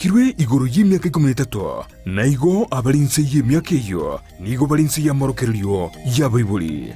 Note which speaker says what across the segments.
Speaker 1: Barikirwe igoro y'emiaka ikomi na etato, na igo abare inse y'emiaka eyio nigo bare inse y'amorokererio y'abaibori.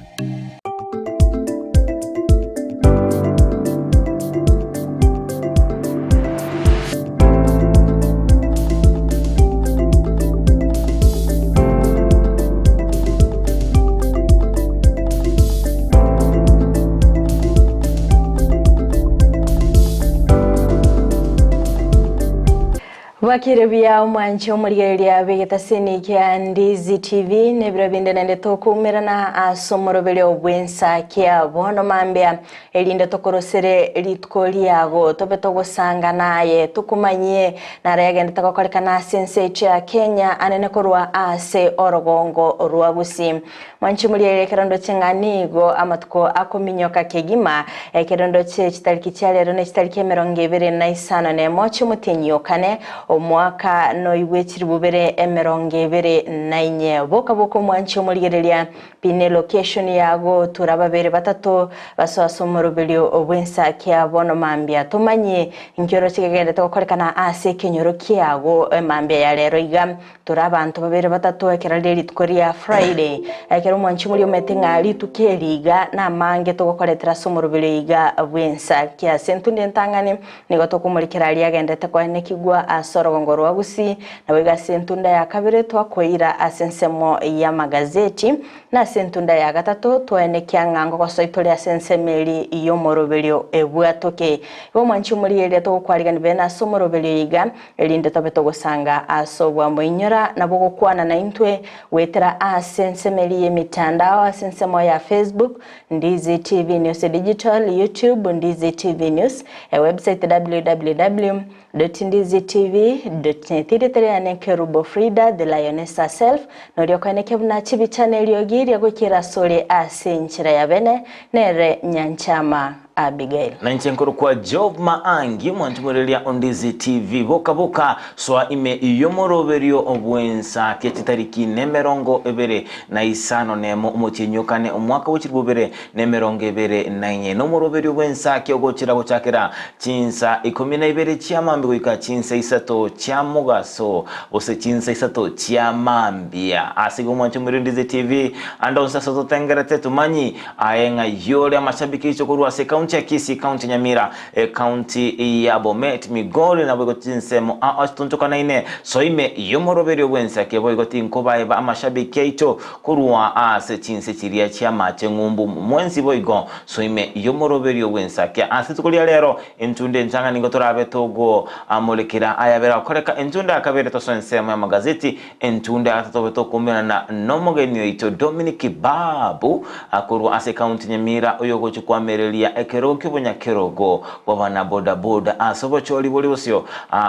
Speaker 2: Bwakire buya omwanche omorigereria bw'egetasini kia Ndizi TV nebiro binde naende tokoumerana ase omoroberio bw'ensa kia bono mambia erinde tokorosere rituko riago tobe togosanga naye tokomanyie naro yagendete gokorekana ase ense yaito ya Kenya anene korwa ase orogongo rwa Gusii. Mwanche morigererie ekero ndoche ng'a nigo amatuko akominyoka kegima, ekero ndoche chitariki chia rero ne chitariki 21 chi'omotienyi o kane, omwaka noigwe chilifu bibere 24. Boka boka omwanche omorigereria, pina elocation yago, tura babere batato basoe ase omoroberio bw'ensa kia bono mambia tomanye inki oroche kegenderete gokorekana ase ekenyoro kiago mambia ya rero iga. Tore abanto babere batato ekero rire rituko ria Friday, ekero omwanchi moria omanyete ng'a rituko eri iga namange togokoretera ase omoroberi iga bw'ensa. Ki ase entundo entang'ani nigo tokomorekera aria agenderete koenekigwa ase orogongo rwa Gusii, naboigo ase entunda ya kabere twakoira ase ensemo y'amagazeti, na ase entunda ya gatato twaenekia ng'a ngogosoi tore ase ensemo eri y'omoroberio ebwatoke. Igo omwanchi omoria eria togokwarigani bene ase omoroberio iga, Erinde tobe togosanga ase obwamoinyora na bogokwana naintwe goetera ase ensemo eria y'emitandao ase ensemo ya Facebook, Ndizi TV News Digital, YouTube, Ndizi TV News, ewebsite www.ndizitv.net. Erieta riane Kerubo Frida, the lioness herself, noria okoenekia buna chibicha na eriogi riagoikera asore ase enchera ya bene, nere Nyanchama. Abigail.
Speaker 3: Na inche nkorokwa Job Maangi, omwanchi moreria o Ndizi TV. Boka boka, soa ime y'omoroberio bw'ensa chitariki nemerongo ebere na isano nemo omotienyi o kane omwaka bwe chilifu bibere na emerongo ebere na inye. Nomoroberio bw'ensa ogochera gochakera chinsa ikomi na ibere chia mambia goika chinsa isato chia mogaso gose chinsa isato chia mambia. Ase igo omwanchi moreria o Ndizi TV, ande onsi ase totengerete tomanyi Aye ng'ai ore amashabiki aito korwa ase ekaunti ya Kisii, ekaunti ya Nyamira, ekaunti ya Bomet, Migori naboigo chinsemo ao chitontokanaine. Soa ime y'omoroberio bw'ensake boigo tinkobaeba amashabiki aito korwa ase chinse chiria chi'amache ng'umbu mwensi boigo soa ime y'omoroberio bw'ensake. Ase rituko ria rero entunda entang'ani nigo torabe togoamorekera ayabere agokoreka entunda ya kabere tosoe ensemo y'amagazeti Entunda ya gatato tokomerana nomogeni oito Dominic Babu korwa ase ekaunti Nyamira oyogochia koamereria ekerogo kiobonyakerogo bw'abana boda boda ase obochori bore bosio.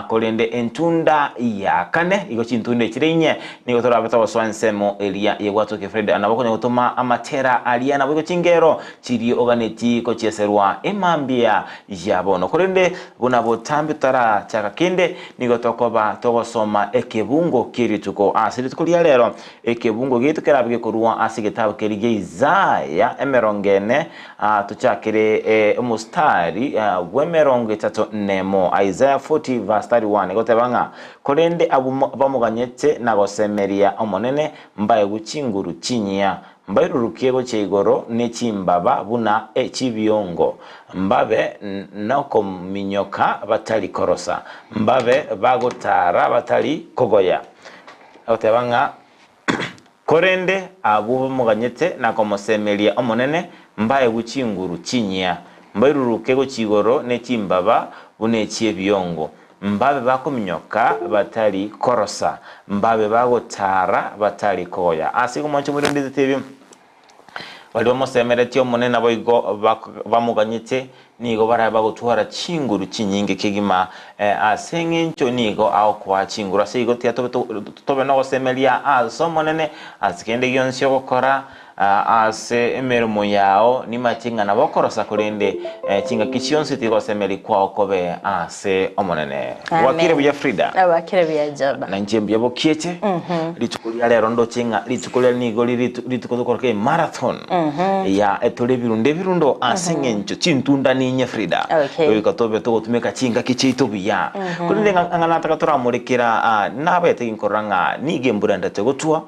Speaker 3: Korende entunda ya kane igo chintunda echire inye nigo torabe togosoa ensemo eria yegwatokia Fred nabo okonya gotoma amatera aria naboigo chingero chiria oganeti gochieserwa emambia ya bono. Korende buna botambe totarachaka kende Nigo tokoba togosoma ekebungo kie rituko ase rituko ria rero. Ekebungo giaito kerabe gekorwa ase egetabu keria gia Isaya emerongo ene, tochakere omostari bw'emerongo etato nemo, Isaiah 40 verse 31, egoteba ng'a, Korende abwo bamoganyete na gosemeria Omonene mbaegwe chinguru chinyia, Mbairurukie gochia igoro ne chimbaba buna ech'ibiongo, mbabe nokominyoka batari korosa, mbabe bagotaara batari kogoya. Agoteba ng'a, Korende abwo bamoganyete na komosemeria Omonene mbaegwe chinguru chinyia, mbairuruke gochia igoro ne chimbaba buna echi'ebiongo, Mbabe bakominyoka batari korosa, mbabe bagotaara batari kogoya. Ase igo mwanche morendete ebi, baria bamosemeretie Omonene naboigo bamoganyete, nigo barabe bagotwara chinguru chinyinge kegima, ase engencho nigo agokoa chinguru. Ase igo tiga tobe tobe nogosemeria ase Omonene ase kende gionsi ogokora. Ase emeremo yao nimache ng'a nabo okorosa, korende chingaki chionsi tigosemeria kwao kobe ase Omonene. Gwakire buya Frida?
Speaker 2: Gwakire buya Joba.
Speaker 3: Na inche mbuya bokiete. Rituko ria rero ndoche ng'a rituko riria nigo riri rituko tokoroka emarathon ya etore ebirundo ebirundo ase eng'encho chintunda ninye Frida.
Speaker 2: Okay.
Speaker 3: Goika tobe togotumeka chingaki chiaito buya. Korende ng'a ng'a nataka toramorekera nabete ginkorora ng'a nigo embura endete gotwa.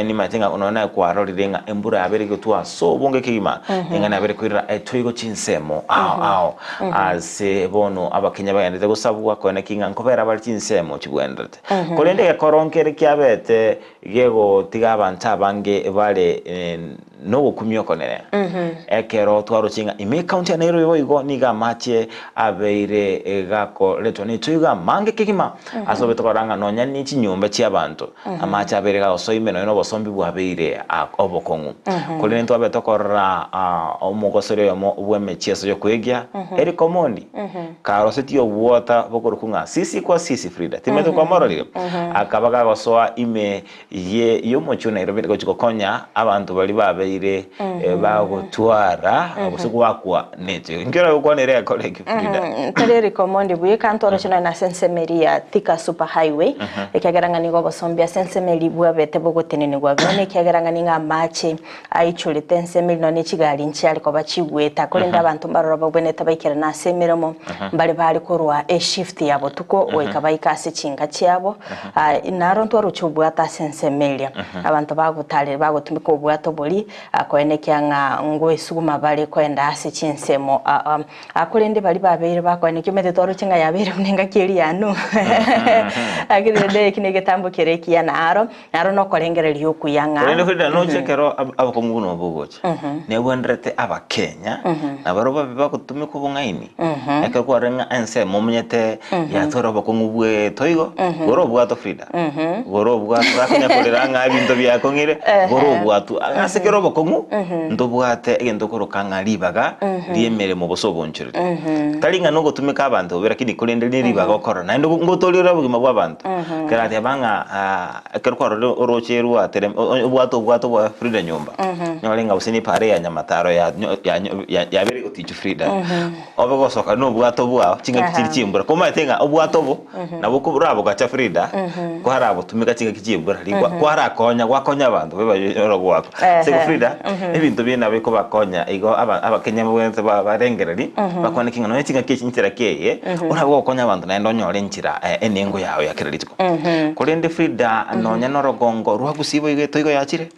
Speaker 3: Nimanyete ng'a nonya naye kwarorire ng'a embura yabere gotwa ase obonge kegima, eng'ana yabere koirera etoigo chinsemo ao ao ase bono Abakenya bagenderete gosabwa koena ki ng'a nkobera bare chinsemo chigwenderete. Korende egekoro nkere kiabete gegotiga abanto abange bare nogokumia okonene. Ekero twaroche ng'a ime ekaunti ya Nairobi boigo nigo amache abeire gakoretwa netoigo amange kegima ase obe tokorora ng'a nonya ne chinyomba chi'abanto amache abeire gagosoa ime nonya nobosombi bwabeire obokong'u. Korende ntwabe tokorora omogosori oyomo bw'emechieso y'okoegia Eric Omondi karosetie obwota bokorokwa ng'a sisi kwa sisi Frida timanyete kwamororire akaba gagosoa ime Ye y'omochie o Nairobi gochia gokonya abanto baria babeire bagotwara gose goakwa neche. Inki oragokwanere egekora eke Frida?
Speaker 2: Tari Eric Omondi bweka ntoroche nonya nase ensemo eria ya Thika Super Highway ekiagera ng'a nigo obosombi ase ensemo eria bwabete bogotenenigwa bene ekiagera ng'a nigo amache aichorete ensemo eria nonya ne chigari nchiare koba chigweta korende abanto mbaroro babwenerete baikerane ase emeremo mbare bare korwa eshift ya botuko goika baike ase chinka chiabo Naro ntwaroche obwato ase ensemo eria, abanto bagotarera bagotumeka obwato boria, koenekia ng'a ngoesuguma bare koenda ase chinsemo aa. Korende baria babeire bakoenekia omanyete twaroche ng'a yabeire buna engaki eria ya Nuhu. Lakini rende eki negetambo kere ekiya naro, naro nokorengereria okuya ng'a.
Speaker 3: Korende Frida noche ekero abakong'u buna obo ogocha, nebwenderete Abakenya nabarobwo babe bagotumeka obong'aini. Ekero kwarorire ng'a ensemo omenyete yatwara obokong'u bw'etoigo, gora obwato Frida, gora obwato orakonya korera ng'a ebinto biakong'ire, gora obwato. Ase kera obokong'u, ntobwate egento okoroka ng'a ribaga ri'emeremo gose obonchoreri. Tari ng'a nogotumeka abanto bobe lakini korende ne ribaga okorora naende ngotoria ore obogima bwa abanto. Kerateba ng'a ekero kwarorire oroche rwaterem obwate obwato bwa Frida nyomba, onyore ng'a gose ne epara ya Nyamataro yabeire egotichwa Frida, obe gosoka na obwato bwao chingaki chiria chia embura, komanyete ng'a obwato obo nabo korabogacha Frida, kwarabotumeka chingaki chia embura riria kwarakonya gwakonya abanto oro gwakwa. Ase igo Frida, ebinto binde nabo bikobakonya igo abakenya babwenerete barengereri, bakwane ki ng'a nonye chingaki echi nchera ki eye, orabe gokonya abanto naende onyore enchera enengo yao ya kera rituko. Korende Frida nonya na orogongo rwa Gusii boigo etoigo yachire.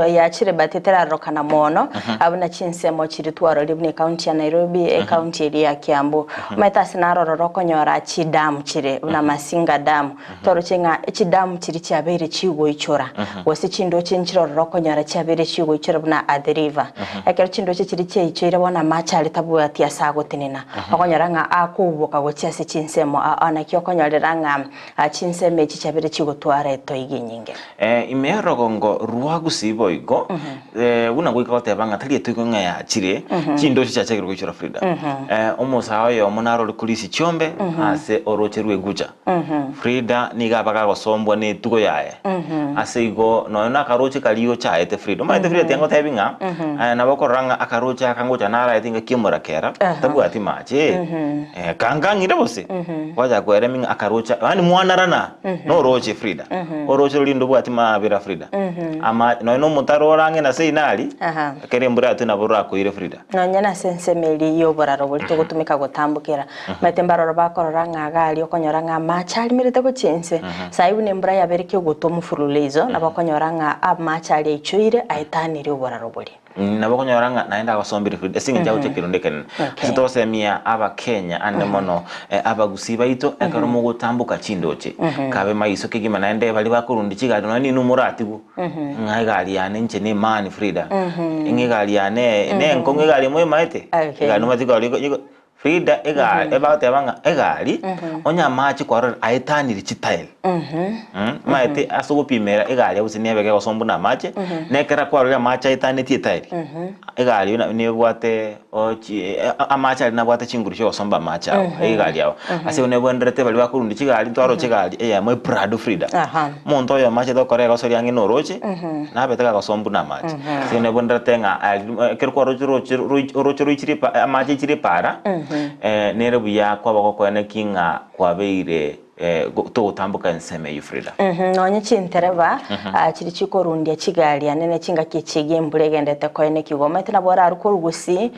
Speaker 2: Yachire but eterarorokana mono buna chinsemo chiria twarorire buna ecounty ya Nairobi, ecounty eria ya Kiambu. Omanyete ase narorora okonyora chidamu chire buna Masinga dam, toroche ng'a echidamu chiria chiabeire chigoichora gose chindoche nchirororo okonyora chiabeire chigoichora buna Athi River. Ekero chindoche chiria chiaichoire bono amache aria tabwati ase agotenena, okonyora ng'a akoboka gochia ase chinsemo ao naki okonyorera ng'a Chinsemo echi chiabere chigotwara etoigo enyinge.
Speaker 3: Ime y'orogongo rwa Gusii boigo, buna goika goteba ng'a tari etoigo ng'a yachire, chindoche chiachakire goichora Frida. Omosae oyomo naro ore korisia chiombe ase oroche rw'Egucha. Frida nigo abaga agosombwa netugo yaye. Ase igo nonya na akaroche karia ochaete Frida. Omanyete Frida tiangotebi ng'a nabo okorora ng'a akaroche aka ngocha naraete engaki y'omorakera, tabwati mache. Kangang'ire gose? Gwacha kweremia ng'a akaroche yaani mwanarana noroche Frida. Oroche roria ndobwati maabera Frida. Ama nonya na omotaro ore ang'e na seino aria, ekero embura yatwa nabo rorakoire Frida.
Speaker 2: Nonya nase ensemo eria y'oboraro boria togotumeka gotambokera, omanyete mbaroro bakorora ng'a iga aria okonyora ng'a amache arimerete gochia inse. Saii buna embura yabeire kegotwa omofululizo, nabo okonyora ng'a amache aria aichoire aetanirie oboraro boria.
Speaker 3: Nabo okonyora ng'a naende agosombire Frida ase eng'encho agocha ekerondo ekenene.
Speaker 2: Okay.
Speaker 3: Ase togosemia abakenya ande mono abagusii baito ekero mogotamboka chindoche, kabe maiso kegima naende baria bakorundia chigari nonya ninwe moratigwe, ng'a egari yane inche nemani Frida, ng'a egari yane nenkong'u egari moemaete,
Speaker 2: Okay.
Speaker 3: egari nomanyete egari. Frida egari ebagoteba ng'a egari onye amache kwarorire aetanire chitairi omanyete ase ogopimera egari gose nebe gegosomba buna amache, na ekero kwarorire amache aetanetie etairi, egari eywo nabo nebwate ochi amache aria nabwate chinguru chia ogosomba amache ao egari ao. Ase igo nebwenerete baria bakorundia chigari ntwaroche egari eyemo eprado Frida, omonto oyomo achete gokora egosoria ang'e na oroche, nabete gagosomba buna amache. Ase igo nebwenerete ng'a aria ekero kwaroche oroche roi oroche roichire epa amache aichire epaara, nere buya kwaba gokoena ki ng'a kwabeire togotamboka ensemo eyio Frida.
Speaker 2: Nonye chintereba chiri chikorundia chigari ane ne chingaki echi iga embura egendete koenekigwa. Omanyete nabo orarwe korwa gusii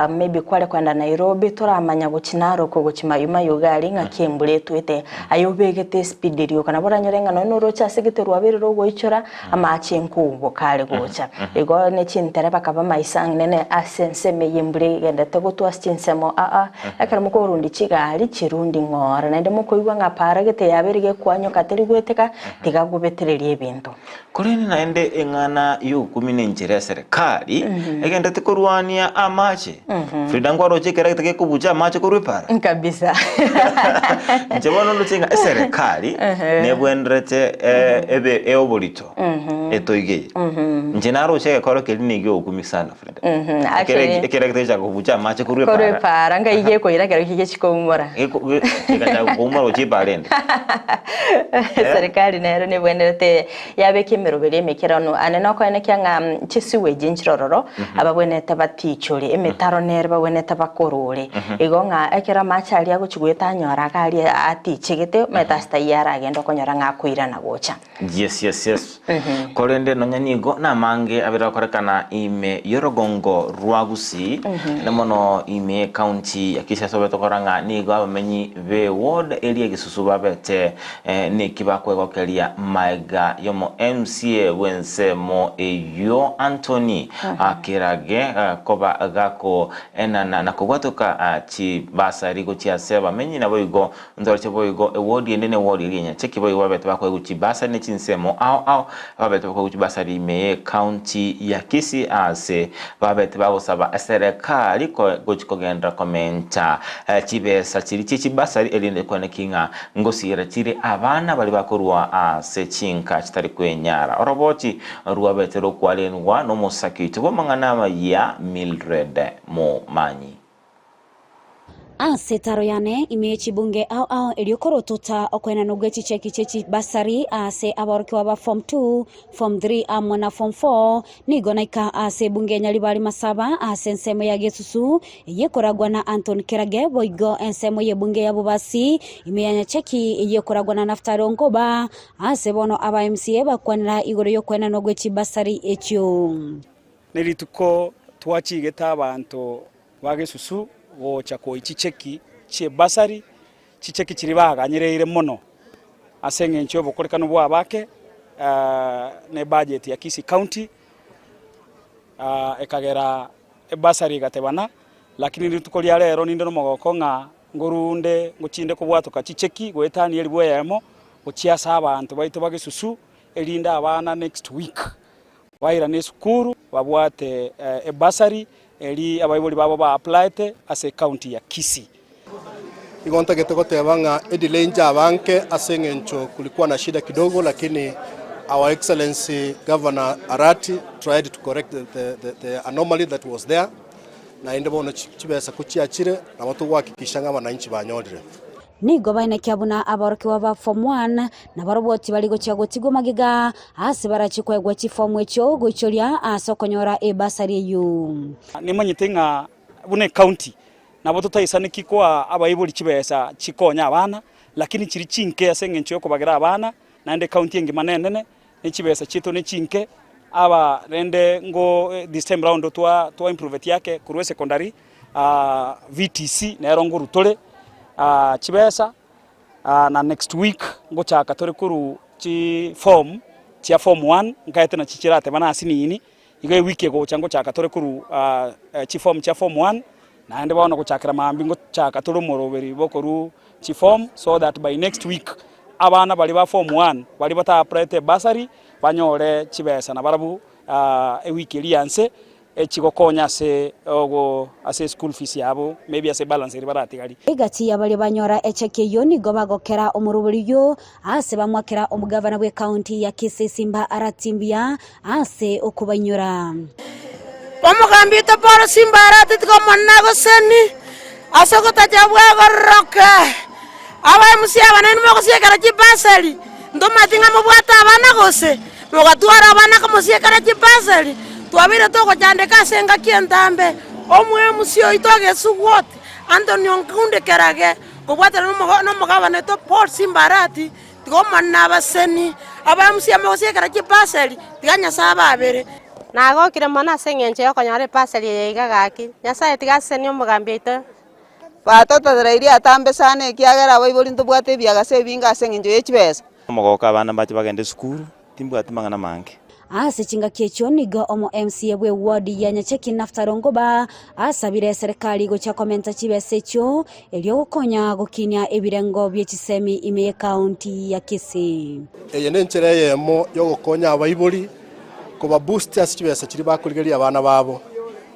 Speaker 2: maybe kware kogenda Nairobi toramanya gochia Narok gochia Mayu Mayu iga aria ng'aki embura etwete. Aye obegete espeed rioka nabo oranyore ng'a nonye noroche ase gete rwabeire rogoichora amache nkoboka are gocha. Igo ne chintereba kaba maiso ang'inene ase ensemo eye embura egendete gotwa ase chinsemo aa. Ekero mokorundi chigari chirundi ng'ora, naende mokoigwa ng'a para gete yabeire gekwanyoka teri gweteka, tiga gobetereria ebinto.
Speaker 3: Korende naende eng'ana y'ogokumia nenchera ya serikali egenderete korwania amache. Frida nkwaroche ekeregete gekobucha amache korwa epara?
Speaker 2: Kabisa.
Speaker 3: Inche bono ndoche ng'a eserekari nebwenerete ebe eoborito etoigeye. Inche naroche egekoro keria nigo egokumia sana Frida.
Speaker 2: Actually-
Speaker 3: Ekeregete gegochaka kobucha amache korwa
Speaker 2: Korwa
Speaker 3: epara.
Speaker 2: epara ngai gekoira ekero kigechi koumora.
Speaker 3: Gegachaka koumora gochia epara ende.
Speaker 2: Serikali nero nebwenerete yabeka emeroberi emekeranu ane nokoenekia ng'a chisewage nchire ororo ababwenerete batichore emetaro nere babwenerete bakorore igo ng'a ekero amache aria agochi goeta anyora iga aria atichegete omanyete ase taiyo aragende okonyora ng'a akoirana gocha.
Speaker 3: Yes, yes, yes. Korende nonya nigo namange abere agokorekana ime y'orogongo rwa Gusii, na mono ime y'ecounty ya Kisii ase obete okora ng'a nigo abamenyi be ward eria Gisusu babete neki bakwegokeria maega y'omo MCA bw'ensemo eyio Anthony Kerage koba gakoenana na kobwatoka chibasari gochia ase abamenyi naboigo Ntoroche boigo ewodi ende na ewodi eria enyacheki boigo babete bakoegwa chibasari ne chinsemo ao ao babete bakoegwa chibasari ime ye county ya Kisii ase babete bagosaba eserekari gochi kogenderera komenta chibesa chiria chie chibasari erinde kweneki ng'a ngosiira chire abana baria bakorwa ase chinka chitari kwenyara. Oroboti rwabete rokwarengwa nomosaki oito bw'amang'ana amaya Mildred Momanyi.
Speaker 4: Ase etaro yane ime ye chibunge ao ao erio korotota okoenanwa gwe chicheki chie chibasari ase aborokigwa ba form 2, form 3 amo na form 4 nigo naika ase ebunge ya Nyaribari Masaba ase ensemo ya Gesusu eyio ekoragwa na Anthony Kerage boigo ensemo y'ebunge ya Bobasi ime ya Nyacheki eyio ekoragwa na Naftali Onkoba ase bono aba MCA bakwanera igoro y'okoenanwa gwe chibasari echio.
Speaker 5: Nerituko twachigete abanto Ba gesusu gocha koi chicheki chi'ebasari, chicheki chiria baganyereire mono ase eng'encho y'obokorekanu bw'abake na ebudget ya Kisii County ekagera ebasari egatebana, lakini rituko ria rero ninde nomogoko ng'a ngorunde ngochinde kobwatoka chicheki goetania elifu eyemo gochia ase abanto baito ba gesusu erinde abana next week Bairane esukuru babwate ebasari eri abaibori babo ba appliete ase ecounty ya Kisii.
Speaker 6: Igo ntagete goteba ng'a edelay inche abanke ase eng'encho kulikuwa na shida kidogo lakini our excellency Governor Arati tried to correct the, the, the anomaly that was there naende bono chibesa ko chiachire nabo togohakikisha ng'a abananchi banyorire.
Speaker 4: Nigo baenekia buna aborokigwa ba form one nabarobwo tibari gochia gotigwa magega ase barachie koegwa chifomu echio goichoria ase okonyora ebasari eyio.
Speaker 5: Nimanyete ng'a buna ecounty nabo totaisaneki koa abaibori chibesa chikonya abana, lakini chiri chinke ase eng'encho yokobagera abana, naende ecounty engima nenene, ne chibesa chiaito ne chinke, aba rende ngo this time round twa twa improveti ake korwa esecondary VTC nero ngorwa tore chibesa na next week ngochaka tore korwa chi form chia form one nkaete nachi chiratebana ase nini, igo ewiki egocha ngochaka tore korwa chiform chia form one, naende bono gochakera mambia ngochaka tore omoroberi bokorwa chiform so that by next week abana baria ba form one baria bata applyete bursary banyore chibesa nabarabwo ewiki eria ya nse. Echigokonya ase ogo ase eschool fees yabo maybe ase ebalance eria baratigarie.
Speaker 4: Egati y'abaria banyora echeki eyio nigo bagokera omorobori oyio ase bamwakera omogavana bw'ekaunti ya Kisii Simba Arati mbuya ase okobainyora.
Speaker 7: Omogambi oito Paulo Simba Arati tiga Omonene agoseni ase ogotacha bw'egororoke. Abaemusi abanene mogosiekera chibasari, ntomanyeti ng'a mobwate abana gose? Mogatwara abana komosiekera chibasari, twabeire togochandeka ase engaki entambe. Omoemusi oito agesugwa oti, Anthony Onkundi Kerage, kobwatana nomogabana oito Paul Simba Arati, tiga Omonene abaseni. Abaemusi aba mogosiekera chibasari, tiga Nyasae ababere.
Speaker 8: Nagokire mono ase engencho y'okonyora ebasari eye iga gaki. Nyasae tiga asesenie omogambi oito.
Speaker 9: Batototereirie atambe sana ekiagera abaibori ntobwate ebiagasa ebinge ase engencho ye chibesa.
Speaker 10: Omogooko abana mbache bagende esukuru, timbwati mang'ana mange.
Speaker 4: Ase chingaki echio nigo omo MCA bwe ward ya Nyacheki Naftali Ongoba asabire eserekari gochia komenta chibesa echio erio gokonya gokinia ebirengo bie chisemi ime ye county ya Kisii.
Speaker 6: Eye nenchera eyemo yogokonya abaibori koba boost ase chibesa chiria bakorigereria abana babo.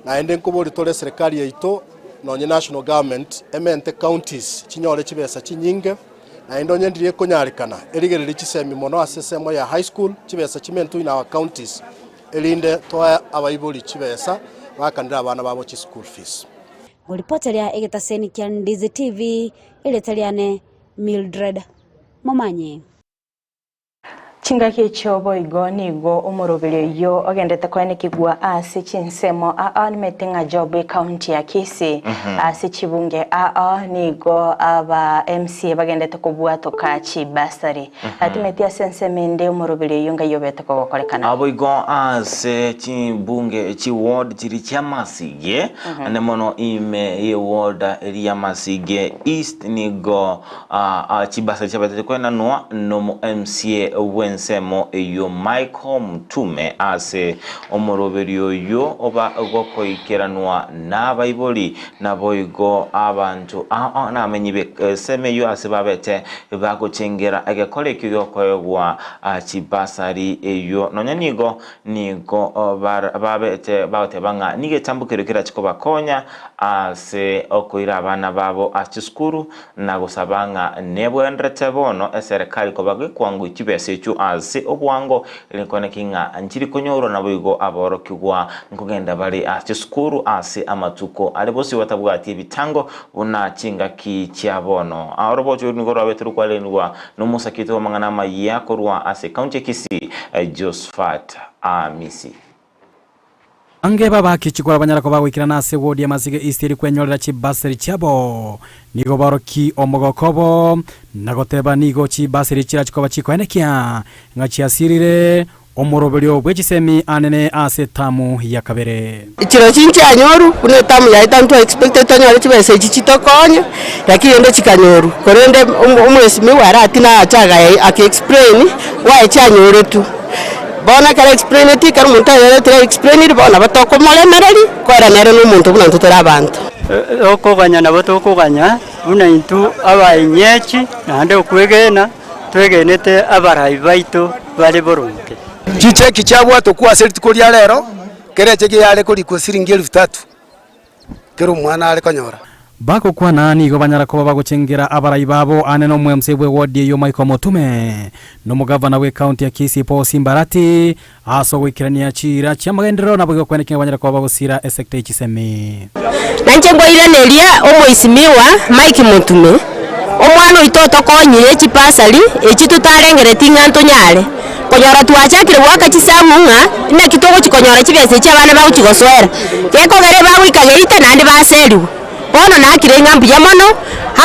Speaker 6: Naende nkobori tore eserekari yaito nonye national government emente counties chinyore chibesa chinyinge, naende onye ndiri ekonyarekana erigererie chisemi mono ase esemo ya high school chibesa chimentwe in our counties erinde toe abaibori chibesa bakanere abana babo chi school fees.
Speaker 4: Ngoripoteria egetaseni kia Ndizi TV, erieta riane Mildred Momanyi.
Speaker 2: Chingaki echio boigo nigo omoroberi oyio ogendete koenekigwa ase chinsemo aa nimete ng'a Job ecounty ya Kisii ase chibunge aa nigo aba MCA bagendete kobwatoka chibasari. Timeti ase ensemo ende omoroberi oyio ngai obete kogokorekana.
Speaker 3: Boigo ase chibunge chi ward chiria chia Masige ande mono ime ye ward eria ya Masige East nigo Chibasari chiabete kwenanwa nomo MCA bw'ensemo eyio Michael Mtume ase omoroberio oyio oba gokoikeranwa nabaibori naboigo abanto ao nabamenyi b'ensemo eyio ase babete bagochengera egekora ekio giokoegwa chibasari eyio nonya nigo nigo babete bagoteba ng'a nigo egetambo keria kerache kobakonya ase okoira abana babo ase chisukuru na gosaba ng'a nebwenerete bono eserekari koba gekwango chibesa echio ase obwango, erinde ki ng'a nchiri konyorwa naboigo aborokigwa nkogenda bare ase chisukuru ase amatuko are bosio batabwati ebitango buna chingaki chia bono. Orobocho oru nigo rwabete rokwarenigwa nomosakete bw'amang'ana amayia korwa ase ekaunti ya Kisii, Josphat Amisi.
Speaker 11: Ange b'abaaki chikura banyara koba goikerana ase ward ya Masige East eri kwenyorera chibasari chiabo. Nigo baoroki omogoko obo na goteba nigo chibasari chirachi koba chikoenekia ng'a chiasirire omoroberio bwe chisemi anene ase etamu ya kabere.
Speaker 7: Chirochio nchianyorwa buna etamu yaito ntwa expected tonyore chibesa echi chitokonye, lakini rende chikanyorwa. Korende omwesimigwa arati nache agaya aka explain why chianyoretwe. Bono ekero explaineti ekero omonto ayoretire aexplainire bono nabo tokomoremereria, koera nere na omonto buna intwe tore abanto.
Speaker 12: Okoganya nabo tokoganya buna intwe abaenyechi, naende okwegena twegenete abarai baito bare boronge.
Speaker 13: Chicheki chiabwatwa kwa ase rituko ria rero, kera echeki yare korikwa siringi elfu tatu, kera omwana are konyora.
Speaker 11: Bagokwana nigo banyara koba bagochengera abarai babo aane nomwemse bw'ewodi eyio Michael Motume, na omogavana bw'ecounty ya Kisii Paul Simbarati, ase ogoikerania chiira chi'amagenderero naboigo kweneki ng'a banyare koba bagosira esecta ye chisemi.
Speaker 8: Nainche nkoiraneria omoisimiwa Mike Mutume, omwana oito otokonyire chibasari echi totarengereti ng'a ntonyare konyora twachakire goaka chisabu ng'a naki togochi konyora chibesa echi abana bagochi gosoera, gekogera ebagoika geita naende baserigwe. Bono nakire ng'a mbuya mono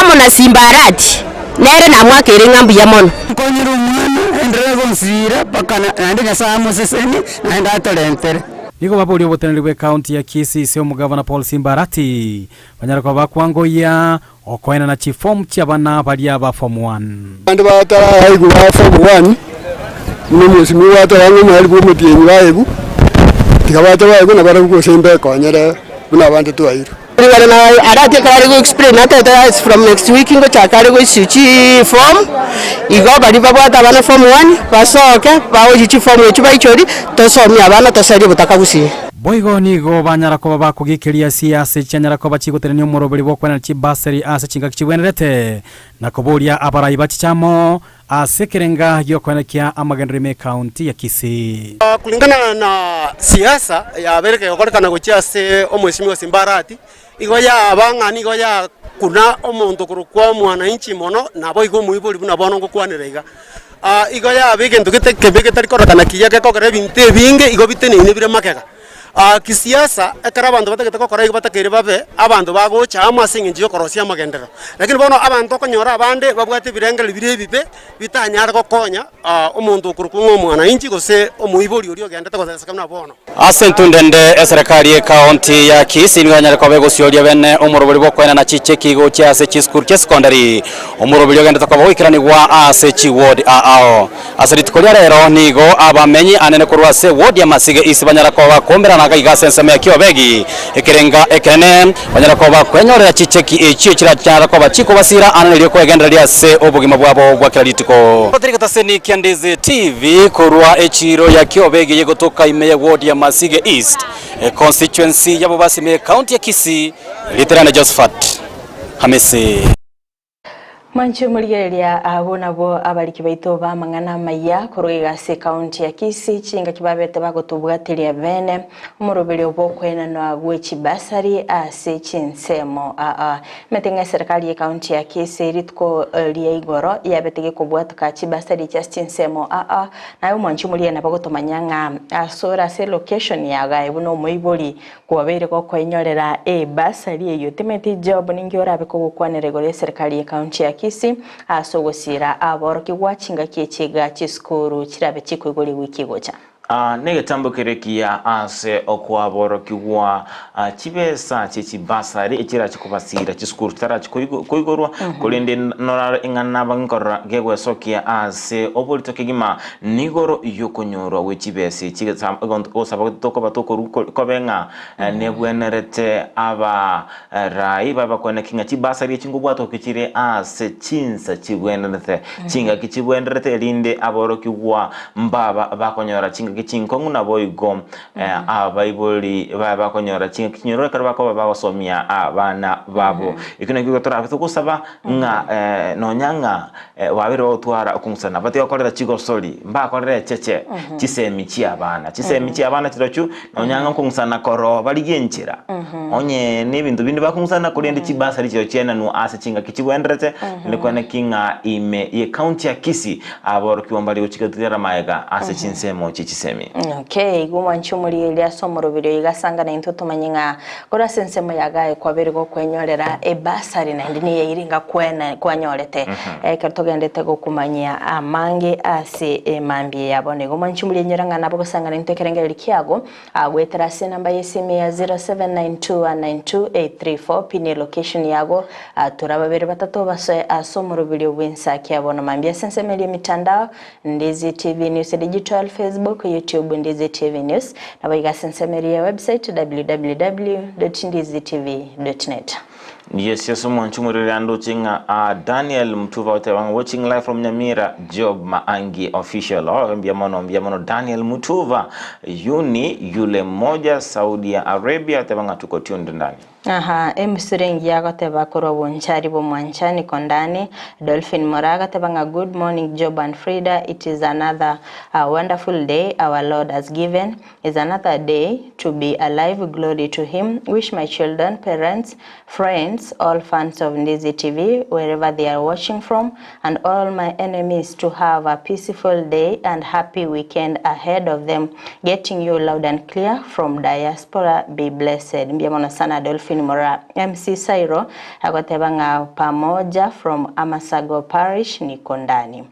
Speaker 8: amo na Simba Arati, nere namwakeire ng'a mbuya mono.
Speaker 14: Nkonyire omwana, enderere gonsira mpaka naende Nyasae amosesenie, naende atorentere.
Speaker 11: Nigo baboria oboteneneri bw'ecounty ya Kisii ase omogavana Paul Simba Arati banyare koba bakwangoyia okoenana chiform chi'abana baria ba form one.
Speaker 13: Abande bataraigwa ba form one, buna omwesimigwa gwateba ng'a omweri bwa omotienyi baegwe, tiga bache baegwe nabarabwo gose mbekonyere buna abande twairwe.
Speaker 7: Rigoro na Arati ekero are go explain atebete as from next week ngochaka are go issue chi form, igo baria babwate abana form one basoke baochie chiform echio baichorie, tosomie abana toserie obotaka gusii.
Speaker 11: Boigo nigo banyara koba bakogekeria siasa chianyara koba chigotenenia omoroberi bw'okwenana chibasari ase chingaki chibwenerete, na koboria abarai bachiche amo ase ekerenga gi'okoenekia amagenderero ime ekaunti ya Kisii.
Speaker 15: Kulingana na siasa yabeire kegokorekana gochia ase omwesimigwa Simba Arati, igo yaba ng'a nigo yakuna omonto korokwa omwananchi mono, naboigo omoibori buna bono ngokwanera iga. Igo yaba egento gete kebe getari kororekana kiya gekogera ebinto ebinge igo biteneine bire magega. Kisiasa, ekero abanto batagete gokora igo batakeire babe abanto bagocha amo ase eng'encho y'okorosia amagenderero. Lakini bono abanto okonyora abande babwate ebirengererio bire ebibe, bitanyare gokonya omonto okorokwa ng'a omwananchi gose omoibori oria ogendete goseseka buna bono.
Speaker 16: Ase entunda ende, eserekari y'ekaonti ya Kisii nigo yanyare koba egosioria bene omoroberi bw'okoenana chicheki gochia ase chisukuru chia secondary, omoroberi ogendete koba goikeranigwa ase chiward ao. Ase rituko ria rero nigo abamenyi anene korwa ase eward ya Masige East banyara koba bakoumberana iga iga ase ensemo ya Kiobegi ekerenga ekenene, banyara koba bakwenyorera chicheki echio chiranyare koba chikobasira anene erio kwegendereria ase obogima bwabo bwa kera rituko. Patrick Taseni, Kiandizi TV, korwa echiro ya Kiobegi egotoka ime ye ward ya Masige East, econstituency ya Bobasi ime ye county ya Kisii, Riterane Josephat Hamisi.
Speaker 2: Mwanche morigereria abwo nabwo abariki baito b'amang'ana amaya korwa iga ase ekaunti ya Kisii chingaki babete bagotobwateria bene omoroberio bw'okoenanwa gwe chibasari ase chinsemo aa. Emete ng'a eserekari y'ekaunti ya Kisii rituko ria igoro yabete gekobwatoka chibasari echi ase chinsemo aa naye omwanchi omorigereria nabo ogotomanya ng'a ase ore ase elocation yago aye buna omoibori Kwabeire gokoinyorera ebasari eyio timeti Job ninki orabe kogokwanera igoro y'eserikari y'ecounty ya Kisii ase ogosiira aborokigwa chingaki echi iga chisukuru chirabe chikoigwa rigwiki egocha.
Speaker 3: Negetambo kere ekiya ase okwaborokigwa chibesa chie chibasari echirache kobasiira chisukuru chitarachi koigorwa, korende norare ing'ana nkorora gegwesokia ase oborito kegima Nigoro y'okonyorwa gwe chibesa echi gosaba tokoba tokorwa kobe ng'a nebwenerete abarai babe bakweneki ng'a chibasari echi ngobwatwa chire ase chinsa chibwenerete, chingaki chibwenerete erinde aborokigwa mbaba bakonyora chingaki chinkong'u naboigo abaibori babe bakonyora chingaki chinyororo ekero bakoba bagosomia abana babo. Ekio nakio torabe togosaba ng'a nonya ng'a Babeire bagotwara okong'usana, batiga gokorera chigosori, mbakorere echeche chisemi chi'abana. Chisemi chi'abana chirochio nonya ng'a okong'usana koroo barigie enchera, onye na ebinto binde bakong'usana korende chibasari chiao chiaenanwa ase chingaki chigwenderete, naende kweneki ng'a ime ye county ya Kisii, aborokigwa mbare gochika gotigara magega ase chinsemo chie chisemi.
Speaker 2: Okay, igo mwanche omorigereria ase omoroberi oyo iga asanga naintwe tomanye ng'a Korwa ase ensemo ya Gayo kwabeire gokwenyorera ebasari naende neyaire nga kwena kwanyorete ekero togendete gokumanyia amange ase emambia ya bono. Igo mwanche morianyora ng'a nabo gosang'ana intwe ekerengererio kiago goetera ase enamba y'esimi ya 0792192834 pin elocation yago tora babere batato basoe ase omoroberio bw'ensaki ya bono mambia ase ensemo eria emitandao Ndizi TV News Digital, Facebook, YouTube Ndizi TV News, naboigo ase ensemo eria ya website www.ndizitv.net.
Speaker 3: Yes, yes, omwanchi omorere andoche ng'a ah, Daniel Mtuva oteba ng'a watching live from Nyamira Job Maangi official. Oh, mbuya mono, mbuya mono Daniel Mutuva Yuni yule moja Saudi Arabia oteba ng'a tuko tuned ndani.
Speaker 2: Aha, emisure engiya agoteba korwa bonchari bw'omwanchani Kondani, Dolphin Moraa agateba ng'a good morning Job and Frida, it is another wonderful day our Lord has given, is another day to be alive, glory to him, wish my children, parents, friends, all fans of Ndizi TV wherever they are watching from and all my enemies to have a peaceful day and happy weekend ahead of them getting you loud and clear from diaspora be blessed mbuya mono sana Dolphin Moraa MC Sairo agoteba ng'a pamoja from Amasago parish niko ndani.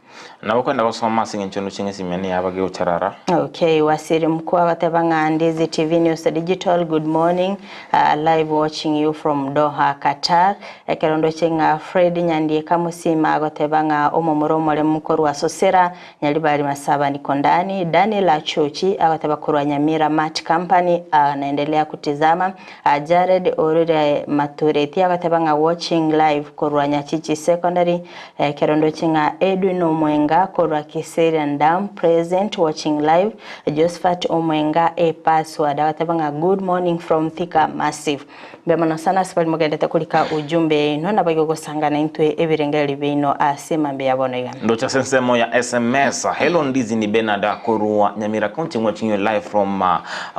Speaker 3: Nabo kwenda gosoma ase eng'encho ndoche ng'a esimia neyaba gegocharara.
Speaker 2: Okay, Wasiri Mkuu agoteba ng'a Ndizi TV News Digital good morning uh, live watching you from Doha Qatar ekero ndoche ng'a Fred Nyandieka Musima agoteba ng'a omomura omoremu korwa Sosera Nyaribari Masaba niko ndani Daniel Achochi agoteba korwa Nyamira Mat Company anaendelea kutizama uh, Jared o Okorire Matureti agateba ng'a watching live korwa Nyachichi Secondary, Ekero ndoche ng'a Edwin Omwenga korwa Kiserian Dam present watching live, Josephat Omwenga e password agateba ng'a good morning from Thika Massive. Mbuya mono sana ase baria mogendete korika ujumbe yaino nabo igo gosangana intwe ebirengererio biaino ase mambia ya bono iga.
Speaker 3: Ndoche ase ensemo ya sms. Hello Ndizi ni Benard korwa Nyamira County watching you live from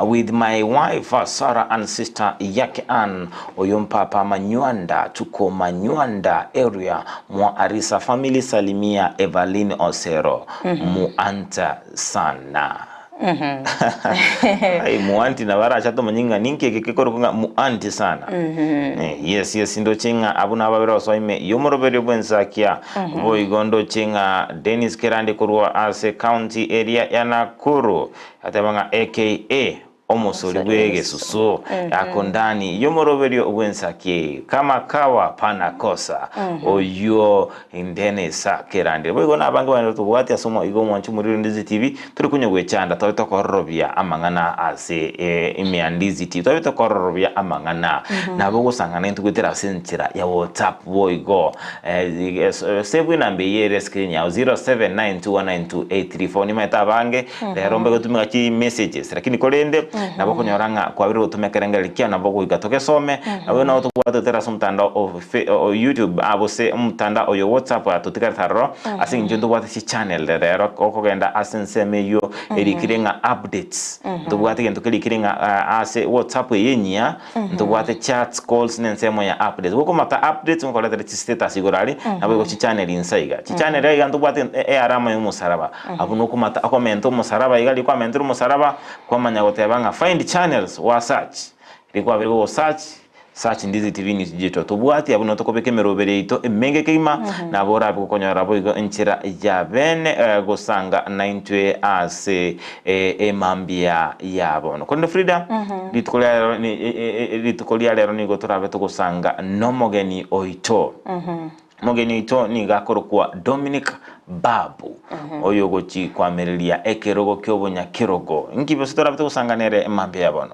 Speaker 3: with my wife Sarah and sister yake Ann oyo mpapa Manywanda tuko Manywanda area mwa Arisa family salimia Evaline Osero muanta sana. Ai muanti nabo arache atomanye ng'a ninki eke kekorokwa ng'a muanti sana. Eh, yes yes ndoche ng'a abwo nabo babere osoa ime y'omoroberio bw'ensakia. Boigo ndoche ng'a Dennis Kerandi korwa ase county eria ya Nakuru ateba ng'a aka omosori bw'egesusu ako ndani y'omoroberio bw'ensakia kama kawa panakosa oyio Dennis Kerandi. Boigo nabange baye tobwati ase igo omwanchi omoriri Ndizi TV tori konya gwechanda tobe tokororobia amang'ana ase ime ya Ndizi TV tobe tokororobia amang'ana nabo ogosang'ana intwe goetera ase enchera ya WhatsApp boigo save enamba eye ere screen yao 0792192834 nimaete abange rero mbe gotumeka chi messages lakini korende nabo okonyora ng'a kwabire gotumeka ekerengererio kiao nabo goika togesome nabo nabo tobwate goetera ase omotandao o o YouTube gose omotandao oyo WhatsApp totigarete aroro ase eng'encho ntobwate chichannel rero okogenda ase ensemo eywo erikire ng'a updates ntobwate egento kerikire ng'a ase WhatsApp eye enyia ntobwate chats, calls na ensemo ya updates. Gokomata updates ngokoretera chistatus igoro aria nabo igo chichannel inse iga. Chichannel iga ntobwate earama ya omosaraba abwo nokomata okomenta omosaraba iga riria kwamentire omosaraba kwamanya goteba ng'a find channels wa search riria kwabire gogo search Search Ndizi TV News Digital. Tobwati abwo nabo tokobeka emeroberi yaito emenge kegima, nabo orabe gokonyora boigo enchera ya bene gosanga naintwe ase emambia ya bono. Korende Frida, rituko ria rero rituko ria rero nigo torabe togosanga nomogeni oito. Omogeni oito nigo akorokwa Dominic Babu, oyogochi koamereria ekerogo ki'obonyakerogo. Inki gose torabe togosanga nere mambia ya bono?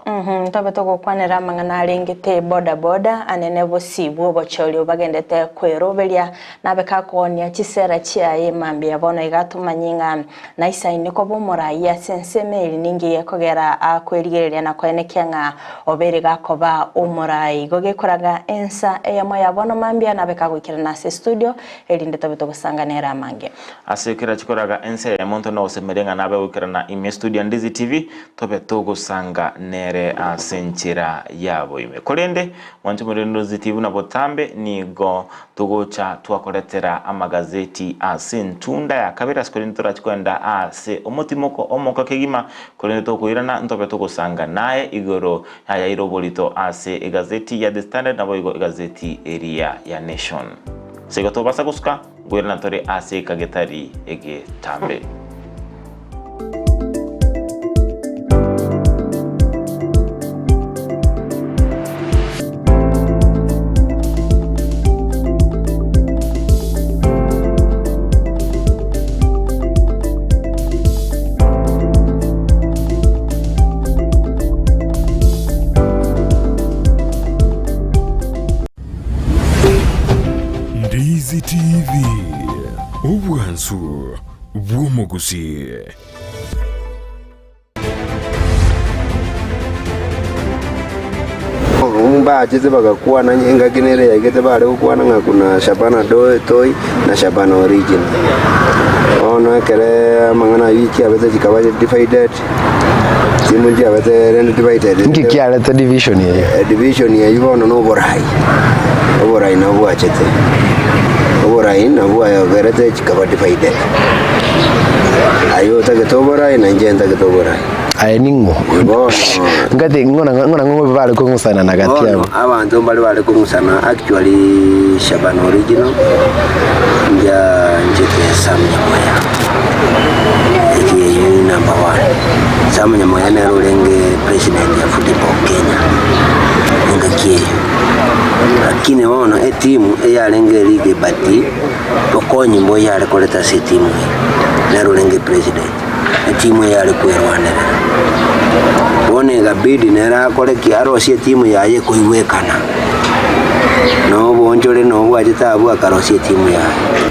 Speaker 2: Ntobe togokwanera amang'ana arengete boda boda anene bosio bw'obochori obagendete kweroberia nabe kakoonia chisera chiaye mambia ya bono iga tomanye ng'a naisaine koba omorai ase ensemo eri ninki gekogera akwerigereria na koenekia ng'a obeire gakoba omorai. Igo gekoraga ensa eyemo ya bono mambia nabe kagoikerana ase estudio erinde tobe togosanga nere amange.
Speaker 3: Ase kera chikoraga ensa eyemo ntwe nogosemeria ng'a nabe goikerana ime estudio ya Ndizi TV tobe togosanga nere ase enchera yabo ime. Korende mwanche more Ndizi TV buna botambe nigo Togocha twakoretera amagazeti ase entunda ya kabere ase korende torachi koenda ase omotimoko omoka kegima, korende tokoirana ntobe togosanga naye igoro yayaire oborito ase egazeti ya The Standard naboigo egazeti eria ya Nation. Ase igo tobasa gosuka, nkoirana tore ase ekagetari egetambe.
Speaker 1: Ndizi TV, obwansu bw'omogusii.
Speaker 17: Mbachete bagakwana engaki nere yaigete bare gokwana ng'a kuna Shabana Toy na Shabana Original. Bono ekere amang'ana ayio chiabete chikaba divided, timu nchiabete rende divided.
Speaker 18: Inki kiarete division eyio?
Speaker 17: Division eyio bono na oborai, oborai nabwo bwachete, oborai nabwo bwagerete chikaba divided. Aye otagete oborai na inche ntagete oborai.
Speaker 18: Aye ning'o?
Speaker 17: Bono
Speaker 18: Ngati ng'o na ng'o na ng'o bare kong'usana na gati
Speaker 17: bono
Speaker 18: yabo?
Speaker 17: abanto mbare bare kong'usana actually Shaban original nja nchete Sam Nyamweya eki eyio ni number one. Sam Nyamweya nere orenge president ya football Kenya engaki eyio. Lakini bono etimu eyarenge league but Okonyi mboiyo are koreta ase etimu eye, nere orenge president, etimu eye are kwerwanerera. Bono ekabidi nere akore ki? Arosie etimu yaye ekoigwekana, na oboonchore na obwachete abwo akarosia etimu yaye.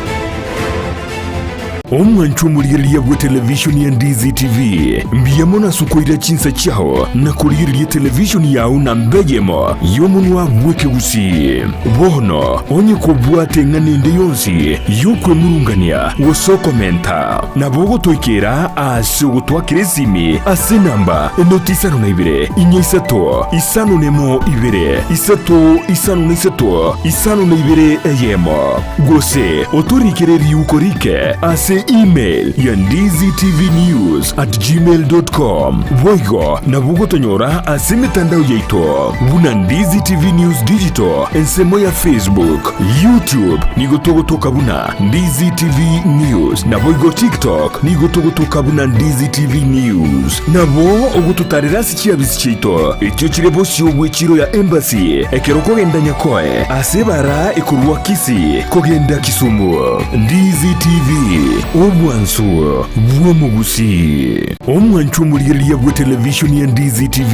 Speaker 1: Omwancho omorigereria bw'etelevishoni ya Ndizi TV, mbuya mono ase okoira chinsa chiao na korigereria etelevishoni yao namba eyemo y'omonwa bw'ekegusii. Bono onye kobwate eng'ana ende yonsi y'okwemurungania gose okomenta, nabo ogotoikera ase ogotwakera esimi ase enamba enoti isano na ibere, inya isato, isano nemo ibere, isato isano na isato, isano na ibere eyemo. Gose otorikere riuko rike ase email ya ndizitvnews@gmail.com. Boigo nabo ogotonyora ase emetandao yaito buna Ndizi TV News Digital ensemo ya Facebook, YouTube nigo togotoka buna Ndizi TV News naboigo TikTok nigo togotoka buna Ndizi TV News. Nabo ogototarera ase chiabisi chiaito echio chire bosio bw'echiro ya Embassy ekero okogenda Nyakoe ase ebara ekorwa Kisii kogenda Kisumu. Ndizi TV, obwansu bw'omogusii. Omwancho omorigereria bw'etelevishoni ya Ndizi TV,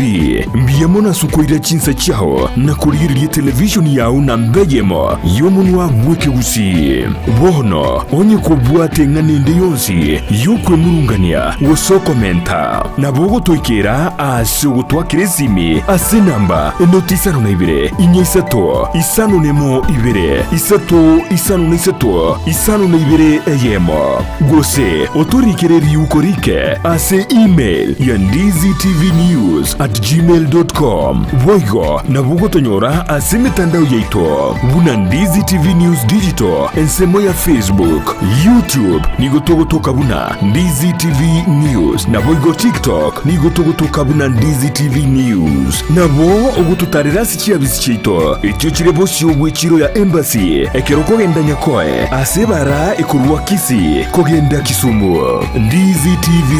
Speaker 1: mbuya mono ase okoira chinsa chiao na korigereria etelevishoni yao namba eyemo y'omonwa bw'ekegusii. Bono onye kobwate eng'ana ende yonsi y'okwemurungania gose okomenta, nabo ogotoikera ase ogotwakera esimi ase enamba enoti isano na ibere, inya isato, isano nemo ibere, isato isano na isato, isano na ibere eyemo. Gose otorikere riuko rike ase email ya ndizitvnews@gmail.com. Boigo nabo ogotonyora ase emetandao yaito buna Ndizi TV News Digital ensemo ya Facebook, YouTube nigo togotoka buna Ndizi TV News naboigo TikTok nigo togotoka buna Ndizi TV News. Nabo ogototarera ase chiabisi chiaito echio chire bosio bw'echiro ya Embassy ekero okogenda Nyakoe ase ebara ekorwa Kisii kogenda Kisumu. Ndizi TV,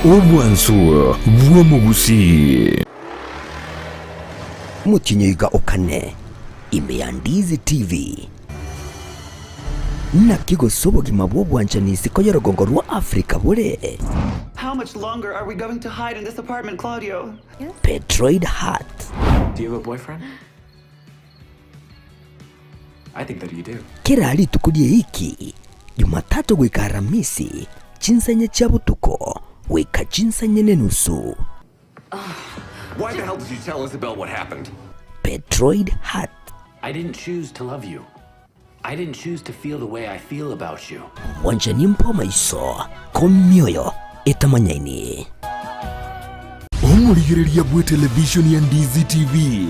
Speaker 1: obwansu bw'omogusii.
Speaker 19: Omotienyi oiga okane ime ya Ndizi TV. Naki gose obogima bw'obwanchani isiko y'orogongo rwa Africa bore?
Speaker 20: How much longer are we going to hide in this apartment, Claudio?
Speaker 19: Petroid Heart.
Speaker 21: Do you have a boyfriend? I think that you do.
Speaker 19: Kera rituko ri'eiki, Jumatatu goika Aramisi, chinsa inye chia botuko goika chinsa inye nenusu.
Speaker 22: Why the hell did you tell Isabel what happened?
Speaker 19: Petroid Heart.
Speaker 21: I didn't choose to love you. I didn't choose to feel the way I feel about you.
Speaker 19: Bwanchani mbw'amaiso komioyo etamanyaini.
Speaker 1: Omorigereria bw'etelevishoni ya Ndizi TV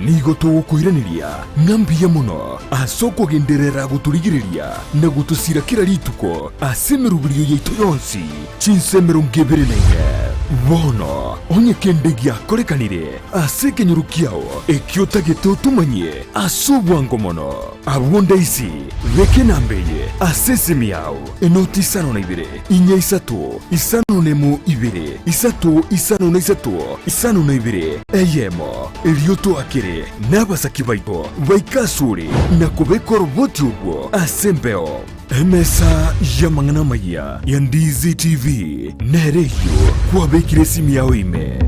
Speaker 1: nigo togokoiraneria ng'a mbuya mono ase okogenderera gotorigereria na gotosira kera rituko ase emeroberio yaito yonsi chinsa 24. Bono onye kende giakorekanire ase ekenyoro kiao ekio otagete otomanyie ase obwango mono, abwo ndaisi beka enamba eye ase esimi yao, enoti isano na ibere, inya isato, isano nemo ibere, isato isano na isato, isano na ibere, eyemo, erio toakere nabasaki baito baike asore na kobeka oroboti orwo ase embeo. Emesa y'amang'ana amayia ya Ndizi TV nere eyio kwabekire esimi yao ime.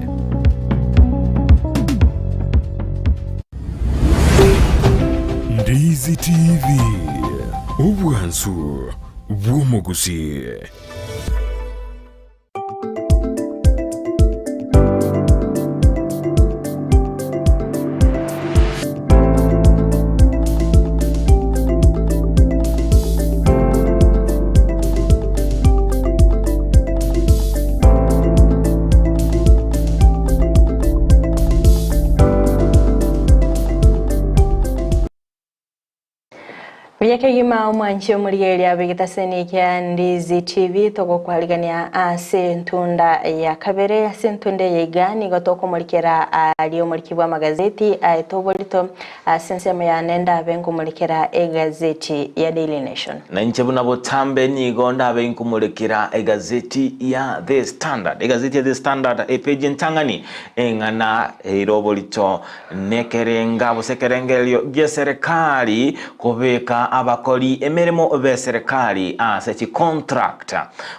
Speaker 1: Ndizi TV, obwansu bw'omogusii.
Speaker 2: Buya kegima omwanchi omorigereria bw'egetaseni kia Ndizi TV togokwarigania ase entunda ya kabere ase entunda eye iga nigo tokomorikera aria omoriki bw'amagazeti aete oborito ase ensemo yane ndabe nkomorikera egazeti ya Daily Nation.
Speaker 3: Na inche buna botambe nigo ndabe inkomorekera egazeti ya The Standard. Egazeti ya The Standard epeji entang'ani eng'ana eire oborito nekerenga gose ekerengererio gi'eserekari kobeka abakori emeremo b'eserekari ase chicontract.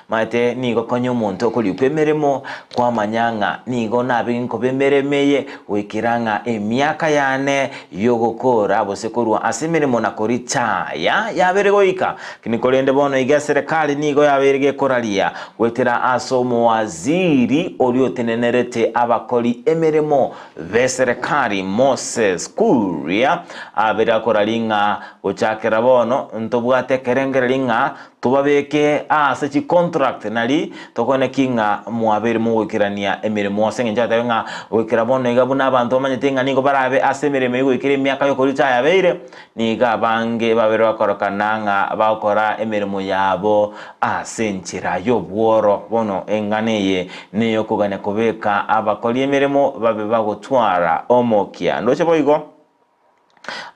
Speaker 3: Maete nigo konya omonto okorikwa emeremo kwamanya ng'a nigo nabe nkoba emeremo eye goikera ng'a emiaka yane y'ogokora gose korwa ase emeremo na koritaya yabeire goika. Lakini korende bono iga eserekari nigo yabeire gekoraria goetera ase omowaziri oria otenenerete abakori emeremo b'eserekari Moses Kuria abeire akoraria ng'a gochakera bono ntobwate ekerengererio ng'a Tobabeke aase chicontract nari tokoneki ng'a mwabeire mogoikerania emeremo ase engencho atebe ng'a goikera bono iga buna abanto bamanyete ng'a nigo barabe ase emeremo eyio goikera emiaka yokoritaya yabeire, nigo abange babeire bakorokana ng'a bagokora emeremo yabo ase enchera y'obworo. Bono eng'ana eye neyokogania kobeka abakori emeremo babe bagotwara omokia. Ndoche boigo.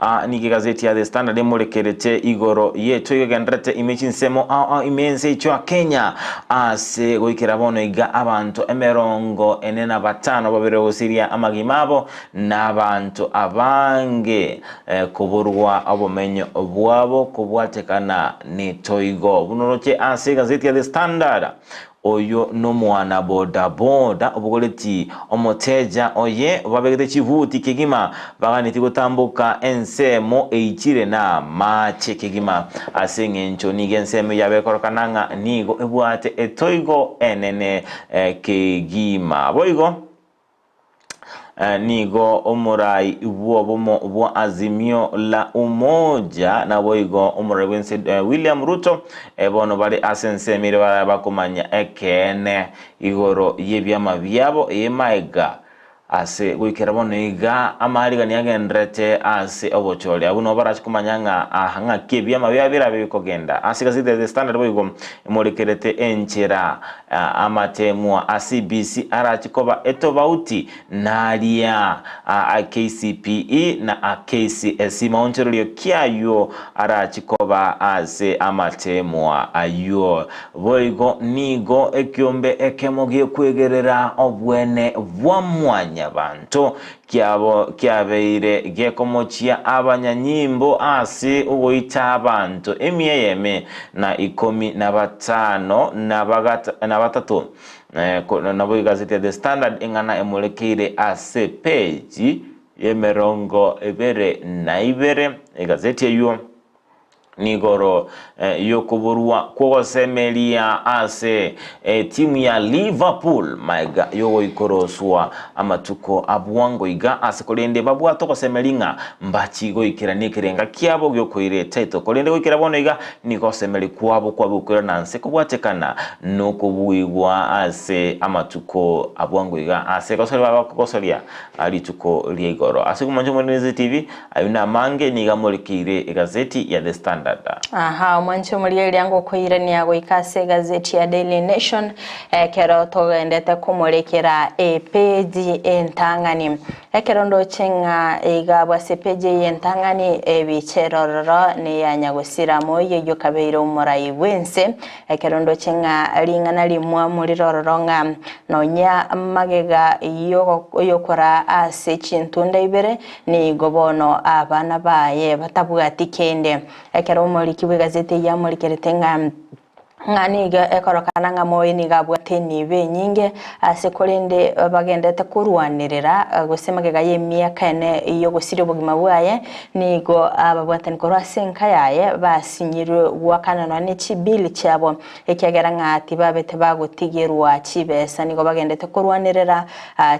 Speaker 3: Aa nigo egazeti ya The Standard emorekerete igoro yeto igegenderete ime chinsemo ao ao ime ense yaito ya Kenya ase goikera bono iga abanto emerongo ene na batano babere gosiria amagima abo na abanto abange eh, koborwa obomenyo bwabo kobwatekana netoigo. Buna oroche ase egazeti ya The Standard Oyo nomwana bodaboda obogoreti omoteja oye babegete chibuti kegima baganeti gotamboka ensemo eichire namache kegima ase eng'encho nigo ensemo eyio yabekorokana ng'a nigo ebwate etoigo enene kegima. Boigo. Nigo omorai bw'obomo bwa Azimio la Umoja naboigo omorai bw'ense William Ruto bono bare ase ensemo eria barabe bakomanya ekeene igoro y'ebiama biabo emaega ase goikera bono iga amaarigani agendererete ase obochori. Abwo nabo barache komanya ng'a aha ng'aki ebiama biabo birabe bikogenda. Ase egazeti ya The Standard boigo emorekerete enchera Amateemwa a CBC arache koba etobauti naria a KCPE na a KCSE. Maonchorerio ki ayio arache koba ase amateemwa ayio? Boigo nigo ekiombe ekemo gekwegerera obwene bwa mwanyabanto kiabo kiabeire gekomochia abanyanyimbo ase ogoita abanto emia eyeme na ikomi na batano na batato. Nabo egazeti ya The Standard eng'ana emorekeire ase epeji y'emerongo ebere na ibere, egazeti eyio. Nigoro y'okoborwa kw'ogosemeria ase etimu ya Liverpool magega y'ogoikoroswa amatuko a bwango iga ase korende babwate ogosemeria ng'a mbachi goikerania ekerenga kiabo giokoira etitle korende goikera bono iga nigo ogosemeria kwabo kwabe gokoirana nse kobwatekana nokobuigwa ase amatuko a bwango iga ase gosoria baba bakogosoria rituko ria igoro ase omomanche omonene TV Ayio namange nigo amorekeire egazeti ya The Standard.
Speaker 2: Aha, omwanche omorigereria ngokoirania goika ase egazeti ya Daily Nation ekero togendete komorekera epeji entang'ani. Ekero ndoche ng'a iga ase epeji eye entang'ani ebicha erororo neya nyagosira moyio oyio kabeire omorai bw'ense. Ekero ndoche ng'a ring'ana rimwamu rirororo ng'a nonya magega yokoraa ase chintunda ibere Nigo bono abana baye batabwati kende. Ekero omoriki bw'egazeti eyio amorikerete ng'a ng'a nigo ekorokana ng'a Moi nigo abwate enibo enyinge ase korende bagendete korwanerera gose magega y'emiaka ene y'ogosiria obogima bwaye, nigo ababwatani korwa ase enka yaye basinyirwe goakananwa ne chibill chiabo Ekiagera ng'a tibabete bagotigerwa chibesa, nigo bagendete korwanerera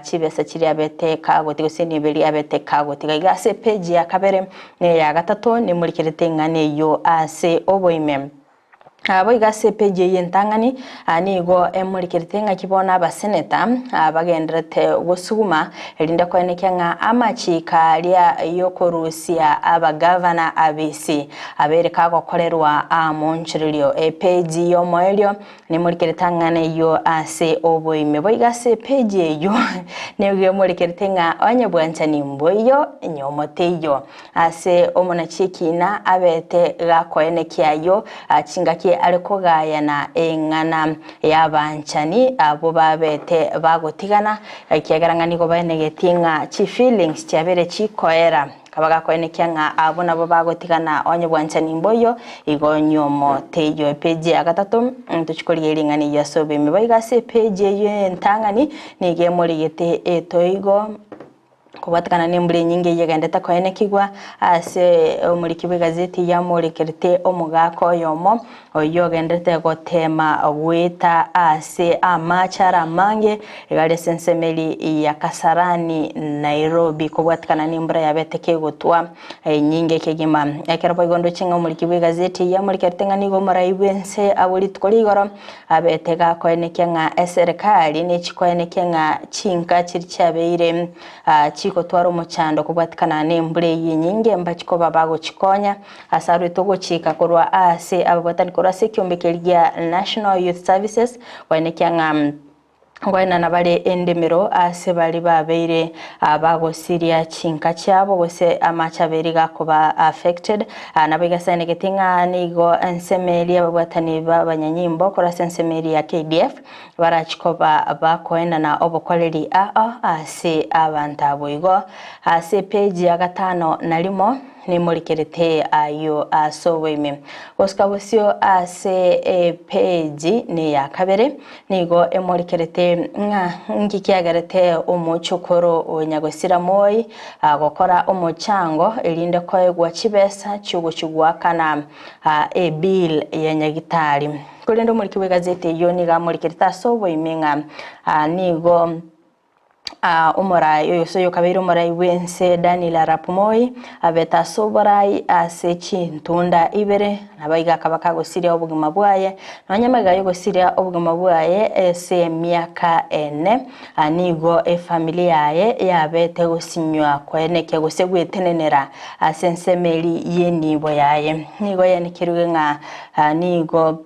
Speaker 2: chibesa chiria abete kagotiga, gose enibo eria abete kagotiga. Iga ase epeji ya kabere na eya gatato nimorikerete eng'ana eyio ase oboime. Boigo ase epeji eyio entang'ani nigo emorikerete ng'aki bono abaseneta bagendererete gosuguma erinde koenekia ng'a amachiko aria yokorusia abagavana abisi Abeire kagokorerwa amonchorerio. Epeji y'omoerio nemorikerete ang'ana eyio ase oboime. Boigo ase epeji eyio nigo emorikerete ng'a onye bwanchani mboiyo, nyomo teiyo. Ase omonachi ekina abete gakoenekia ayio chingaki are kogayana eng'ana y'abanchani abwo babete bagotigana, ekiagera ng'a nigo baenegetie ng'a chifeelings chiabeire chikoera. Akaba gakoenekia ng'a abwo nabo bagotigana onye bwanchani mboiyo, igo nyuomo teiyo. Epeji ya gatato, ntochi korigia ring'ana eyio ase oboime. Boigo ase epeji eyio entang'ani, nigo emorigete etoigo kobwatekana nembura enyinge eyio egendete koenekigwa ase omoriki bw'egazeti eyio amorekerete omogaka oyomo, oyio ogenderete goteema goeta ase amache are amange, iga are ase ensemo eria ya Kasarani, Nairobi, kobwatekana nembura yabete kegotwa enyinge kegima. Ekero boigo ndoche ng'a omoriki bw'egazeti eyio amorikerete ng'a nigo omorai bw'ense abwo rituko rigoro abete gakoenekia ng'a eserekari nechikoenekia ng'a chinka chiria chiabeire chigotwara omochando kobwatekana nembura eyio enyinge mbachikoba bagochikonya Ase arwete ogochika korwa ase ababwatani korwa ase ekiombe keria gia National Youth Services koenekia ng'a nkoenana bare endemero ase baria babeire bagosiria chinka chiabo gose amache abeire gakoba affected. Nabo igasaenegete ng'a nigo ensemo eria ababwatani b'abanyanyimbo korwa ase ensemo eria ya KDF barachi koba bakoenana obokoreri ao ase abanto abwo. Igo ase epeji ya gatano na rimo Nimorikerete ayio ase oboime. Gosuka bosio ase epeji neya kabere, nigo emorikerete ng'a nki kiagerete omochokoro o nyagosira moi gokora omochango erinde koegwa chibesa chiogochia goakana ebill ya nyagitari. Korende omoriki bw'egazeti eyio nigo amorikerete ase oboime ng'a nigo Omorai oyo ase oyokabeire omorai bw'ense Daniel Arap Moi abete ase oborai ase chintunda ibere nabo iga akaba kagosiria obogima bwaye nonya magega yogosiria obogima bwaye ase emiaka ene nigo efamiri yaye yabete gosinywa koenekia gose gwetenenera ase ensemo eria y'enibo yaye. Nigo yaenekerwe ng'a nigo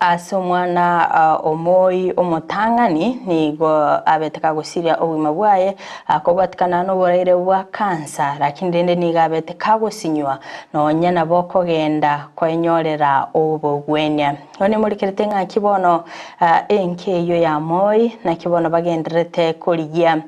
Speaker 2: Ase omwana omoi omotang'ani nigo abete kagosiria obogima bwaye, akobwatikana noboraire bwa kansa, lakini rende nigo abete kagosinywa nonya nabo okogenda koenyorera obogwenia. Bono nemorikerete ng'aki bono enka eyio ya moi, naki bono bagendererete korigia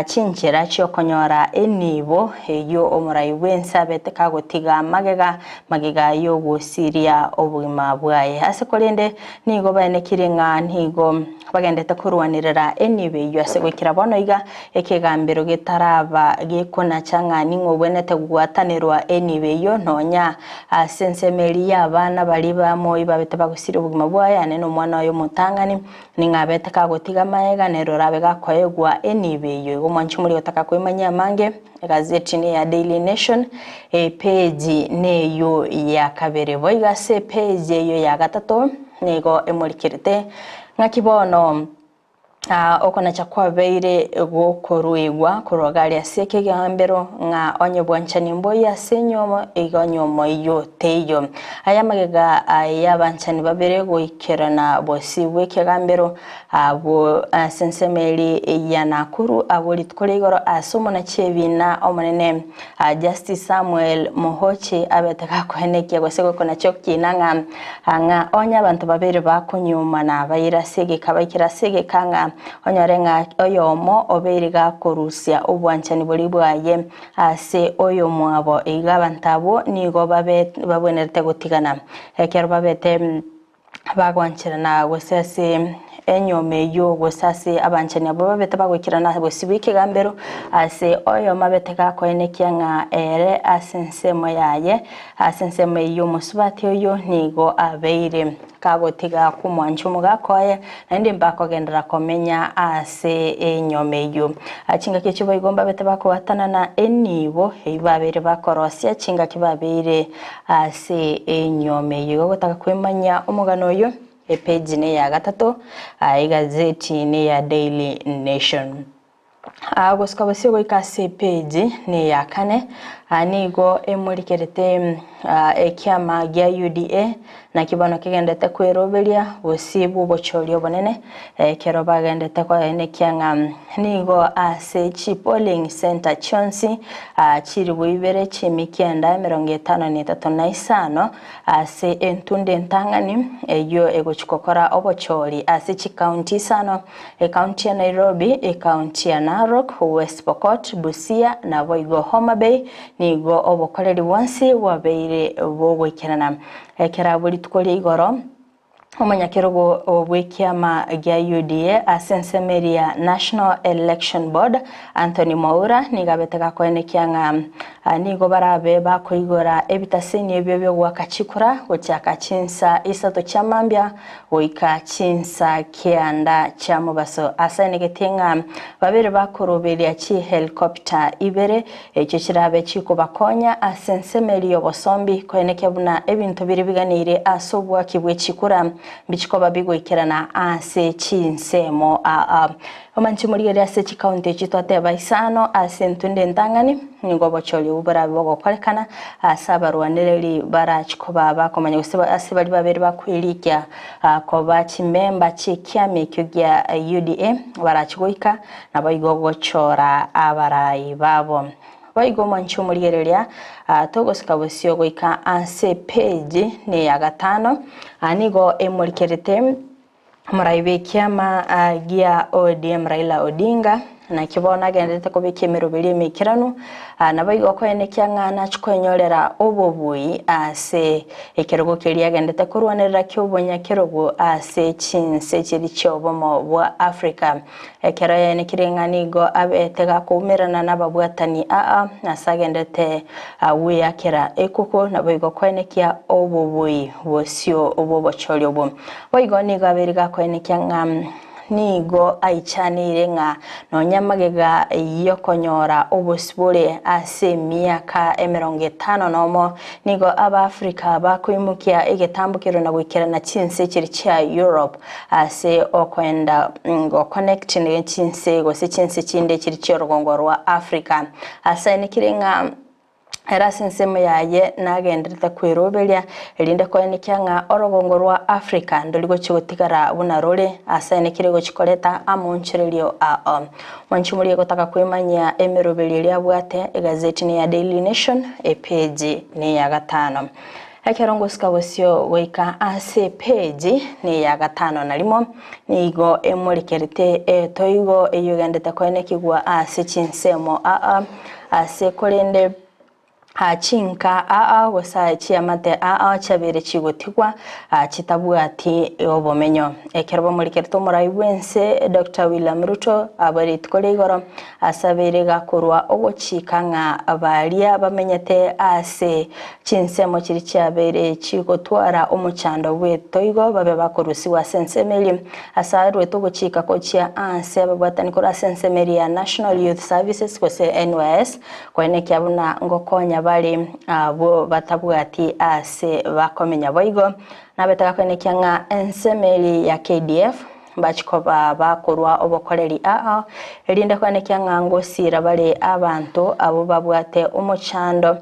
Speaker 2: chinchera chi'okonyora enibo eyio omorai bw'ense abete kagotiga magega Magega y'ogosiria obogima bwaye. Ase korende nigo baenekirie ng'a nigo bagendete korwanerera enibo eyio ase goikera bono iga ekegambero getaraba gekonacha ng'a ning'o obwenerete gwatanerwa enibo eyio nonya ase ensemo eria y'abana baria ba moi babete bagosiria obogima bwaye ane nomwana oye omotang'ani ning'o abete kagotiga amaega nere orabe gakoegwa enibo eyio. Igo mwanche moria gotaka kwemanyia amange. Egazeti neya Daily Nation, epeji neyio ya kabere. Boigo ase epeji eyio ya gatato nigo emorikerete ng'aki bono okonacha kwabeire gokoruigwa korwa gari ase ekegambero ng'a onye bwanchani mboiyo ase enyiomo igo nyiomo eyio teiyo. Aya amagega y'abanchani babere goikerana bosio bw'ekegambero Abwo ase ensemo eria ya Nakuru, abwo rituko ria igoro ase omonachi ebiina omonene Justice Samuel Mohochi abete gakoenekia gose gokonacha okiina ng'a ng'a onye abanto babere bakonyuomana baire ase egeka baikire ase egeka ng'a onyore ng'a oyomo obeire gakorusia obwanchani boria bwaye ase oyomwabo iga abanto abwo nigo babe babwenerete gotigana ekero babete bagwancherana gose ase enyoma eyio, gose ase abanchani abwo babete bagoikerana bosio bw'ekegambero, ase oyomo abete gakoenekia ng'a ere ase ensemo yaye, ase ensemo eyio omosubati oyio nigo abeire kagotiga komwancha omogaka oye, naende mbakogenderera komenya ase enyoma eyio. Chingaki echio boigo mbabete bakoatanana enibo eyio babeire bakorosia chingaki babeire Ase enyuoma eyio igo gotaka kwemanyia omogano oyio, epeji neya gatato, egazeti neya Daily Nation. Gosuka bosio goika ase epeji neya kane, Nigo emorikerete ekiama gia UDA, naki bono kegendete kweroberia bosio bw'obochori obonene, ekero bagendete koenekia ng'a nigo ase chipolling centre chionsi chilifu ibere chimikianda emerongo etano na etato na isano ase entunda entang'ani eyio egochia gokora obochori ase chikaunti isano Ekaunti ya Nairobi, ekaunti ya Narok, West Pokot, Busia naboigo Homa Bay nigo obokoreri bwonsi bwabeire bogoikerana. Ekero abwo rituko ria igoro, omonyakerogo bw'ekiama gia UDA ase ensemo eria National Election Board, Anthony Mwaura nigo abete gakoenekia ng'a nigo barabe bakoigora ebitaseni ebio biogoaka chikura gochaka chinsa isato chia mambia Goika chinsa kianda chia mobaso asaenegete ng'a babere bakoroberia chihelikopita ibere, echio chirabe chikobakonya ase ensemo eria y'obosombi koenekia buna ebinto biria biganeire ase oboaki bwe chikura mbichikoba bigoikerana ase chinsemo aa. Omanche morigererie ase chikaunti echi twateba isano ase entunda entang'ani, nigo obochori obwo borabe bogokorekana ase abarwanereri barachi koba bakomanya gose ase baria babere bakwerikia koba chimemba chi'ekiama ekio gia UDA barachi goika naboigo gochora abarai babo. Boigo omonche omorigereria togosika bosio goika ase epage neya gatano nigo emorikerete Omorai bw'ekiama gia ODM Raila Odinga naki bono agenderete kobeka emeroberio emeikeranu naboigo okoenekia ng'a nachie koenyorera obobui ase ekerogo keria agendete korwanerera ki'obonyakerogo ase chinse chiria chi'obomo bwa Africa. Ekero yaenekire ng'a nigo abete gakoumerana nababwatani aa ase agendete gweyakera ekuku naboigo koenekia obobui bosio bw'obochori obwo. Boigo nigo abeire gakoenekia ng'a nigo aichaneire ng'a nonya magega y'okonyora obosibore ase emiaka emerongo etano nomo, nigo Abaafrika bakoimokia egetambokero na goikerana chinse chiria chia Europe ase okoenda goconnect ne chinse gose chinse chinde chiria chi'orogongo rwa Africa. Asaenekire ng'a Ere ase ensemo yaye nagenderete kweroberia, erinde koenekia ng'a orogongo rwa Africa ndori gochia gotigara buna rore, ase enekire gochia koreta amoonchorerio ao. Mwanchi moria gotaka kwemanyia emeroberio eria abwate, egazeti neya Daily Nation, epeji neya gatano. Ekero ngosika bosio goika ase epeji neya gatano na rimo, nigo emorekerete etoigo eyio egendete koenekigwa ase chinsemo aa, ase korende chinka aa gose chiamate aa chiabeire chigotigwa chitabwati obomenyo. Ekero bamorekerete omorai bw'ense Doctor William Ruto abwe rituko ria igoro ase abeire gakorwa ogochika ng'a baria bamenyete ase Chinsemo chiria chiabeire chigotwara omochando bw'etoigo babe bakorusigwa ase ensemo eria. Ase arwete ogochika gochia aase ababwatani korwa ase ensemo eria ya National Youth Services gose NYS koenekia buna ngokonya bare abwo batabwati aase bakomenya boigo nabete gakoenekia ng'a ensemo eria ya KDF Mbachie koba bakorua obokoreri aa, erinde koenekia ng'a ngosiira bare abanto abwo babwate omochando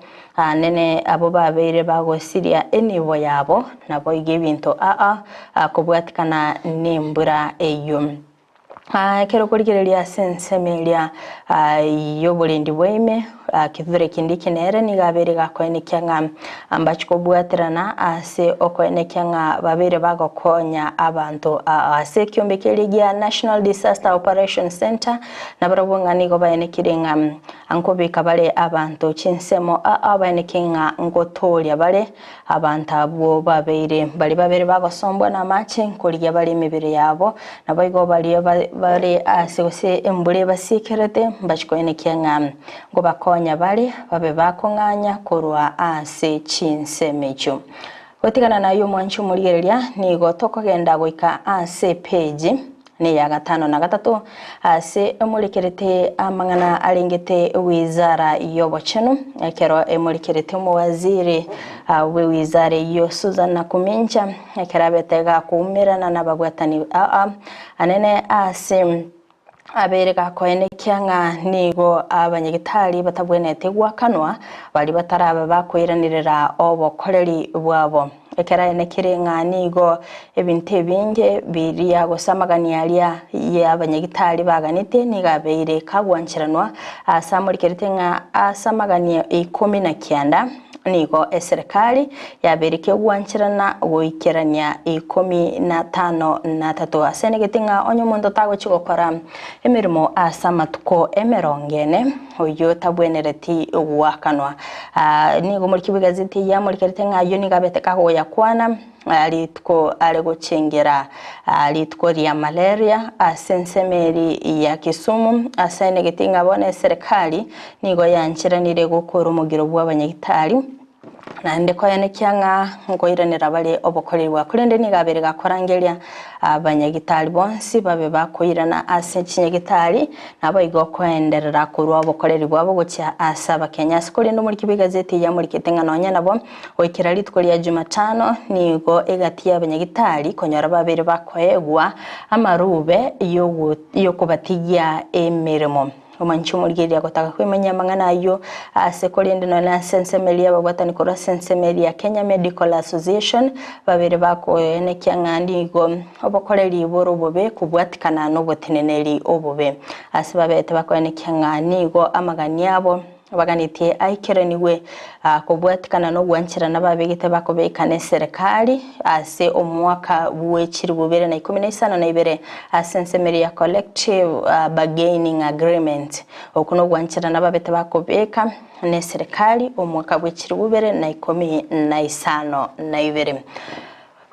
Speaker 2: nene abwo babeire bagosiria enibo yabo, naboigo ebinto aa kobwatikana nembura eyio. Ekero okorigereria ase ensemo eria y'oborendi bwaime, Kithure Kindiki nere nigo abeire gakoenekia ng'a mbachie kobwaterana ase okoenekia ng'a babeire bagokonya abanto ase ekiombe keria gia National Disaster Operation Centre nabarabwo ng'a nigo baenekirie ng'a nkobeka bare abanto chinsemo aa baenekie ng'a ngotoria bare abanto abwo babeire baria babere bagosombwa namache nkorigia bare emebere yabo Naboigo baria bare aase gose embura ebasiekerete mbachie koenekia ng'a nkobakonya bare babe bakong'anya korwa ase chinsemo echio. Gotigana nayio omwanchi omorigereria, nigo tokogenda goika ase epeji neya gatano na gatato ase emorekerete amang'ana arengete ewizara y'obochenu ekero emorekerete omowaziri bw'ewizara eyio Susan Nakumincha Ekero abete gakoumerana nababwatani aa anene ase Abeire gakoenekia ng'a nigo abanyagetari batabwenereti goakanwa baria batarabe bakoiranerera obokoreri bwabo. Ekero aenekire ng'a nigo ebinto ebinge biria gose amagani aria y'abanyagitari baganete nigo abeire kagwancheranwa ase amorikerete ng'a ase amagani ikomi na kianda Nigo eserekari yabeire kegwancherana goikerania 53 ase enegeti ng'a onye omonto tagochia gokora emeremo ase amatuko emerongo ene, oyio tabwenereti goakanwa. Nigo omoriki bw'egazeti eye amorikerete ng'a ayio nigo abete kagoyakwana rituko are gochengera rituko ria malaria ase ensemo eri ya Kisumu ase enegeti ng'a bono eserekari nigo yancheranire gokora omogiro bw'abanyagitari naende koenekia ng'a nkoiranera bare obokorerwa korende nigo abere gakorangeria abanyagitari bonsi babe bakoirana ase chinyagitari Naboigo koenderera korwa obokoreri bwabo gochia ase Abakenya. Ase korende omoriki bw'egazeti eye amorikete ng'a nonya nabo goikera rituko ria Jumatano nigo egati y'abanyagitari konyora babeire bakoegwa amarube y'okobatigia emeremo. Omanche omorigereria gotaka kwemanyia amang'ana ayio ase korende nonya ase ensemo eria y'ababwatani korwa ase ensemo eria ya Kenya Medical Association babere bakoenekia ng'a nigo Obokoreri bore obobe kobwatikana noboteneneri obobe. Ase babete bakoenekia ng'a nigo amagani abo baganetie aikeranigwe kobwatikana nogwancherana babegete bakobeka neserekari ase omwaka bwe chilifu bibere na ikomi na isano na ibere ase ensemeri ya Collective Bargaining Agreement. Oku nogwancherana babete bakobeka neserekari omwaka bwe chilifu bibere na ikomi na isano na ibere.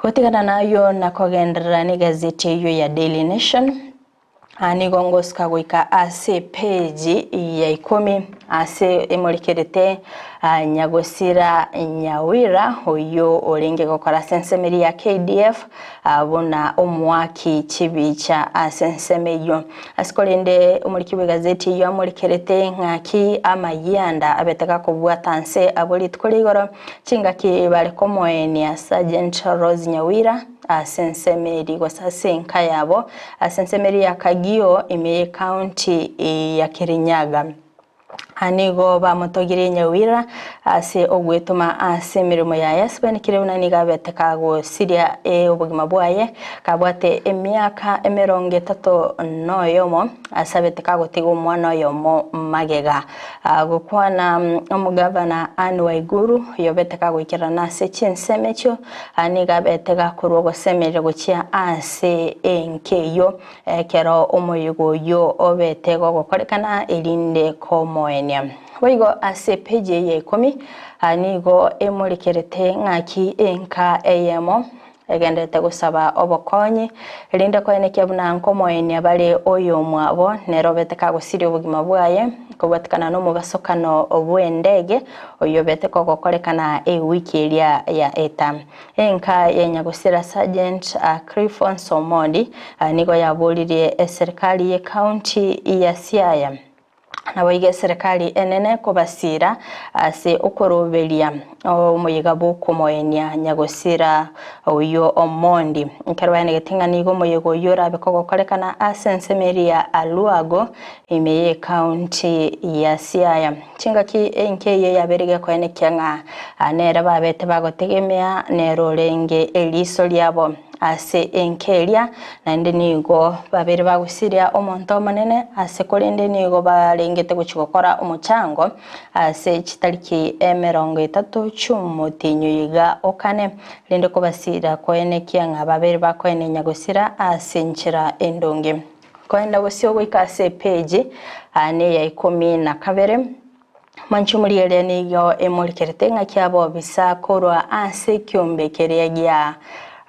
Speaker 2: Gotigana nayio na kogenderera negazeti eyio ya Daily Nation, aa nigo ngosuka goika ase epeji ya ikomi ase emorikerete Nyagosira Nyawira oyio orenge gokora ase ensemo eria ya KDF buna omoaki chibicha ase ensemo eyio. Ase korende omoriki bw'egazeti eyio amorikerete ng'aki amayianda abete gakobwata nse abwo rituko ria igoro Chingaki bare komoenia Sergeant Rose Nyawira ase ensemo eria gose ase enka yabo ase ensemo eria ya Kagio ime ye county ya Kirinyaga. Nigo bamotogirie Nyawira ase ogwetoma ase emeremo yaye ase baenekire buna nigo abete kagosiria obogima bwaye kabwate emiaka emerongo etato na oyomo ase abete kagotiga omwana oyomo magega. Gokwana omogavana Anne Waiguru oyobete kagoikerana ase chinsemo echio, nigo abete gakorwa ogosemeria gochia ase enka eyio ekero omoyega oyio obete gogokorekana erinde komoenia. Boigo ase epeji eye ya ikomi nigo emorekerete ng'aki enka eyemo Egenderete gosaba obokonyi, erinde koenekia buna nkomoenia bare oyomwabo, nere obete kagosiria obogima bwaye, kobwatikana nomobasokano bw'endege, oyio obete kogokorekana ewiki eria ya eta. Enka ya nyagosira Sergeant Cliffons Omondi nigo yaboririe eserikari ye county ya Siaya, Naboigo eserekari enene kobasiira ase okoroberia omoyega bw'okomoenia nyagosira oyio omondi. Ekero baenegete ng'a nigo omoyega oyio orabe kogokorekana ase ensemo eria ya Alwago ime y'ecounty ya Siaya. Chingaki enke eyio yabeire gekoenekia ng'a nere babete bagotegemea nere orenge eriso riabo. Ase enka eria naende nigo babeire bagusiria omonto omonene ase korende nigo barengete gochia gokora omochango ase chitariki 30 chi'omotienyi oyo iga o kane, rende kobasira koenekia ng'a babeire bakoenenya gosira ase enchera endonge. Koenda bosio goika ase epeji neya 12. Manche omorigereria nigo emorikerete ng'aki abobisa korwa ase ekiombe keria gia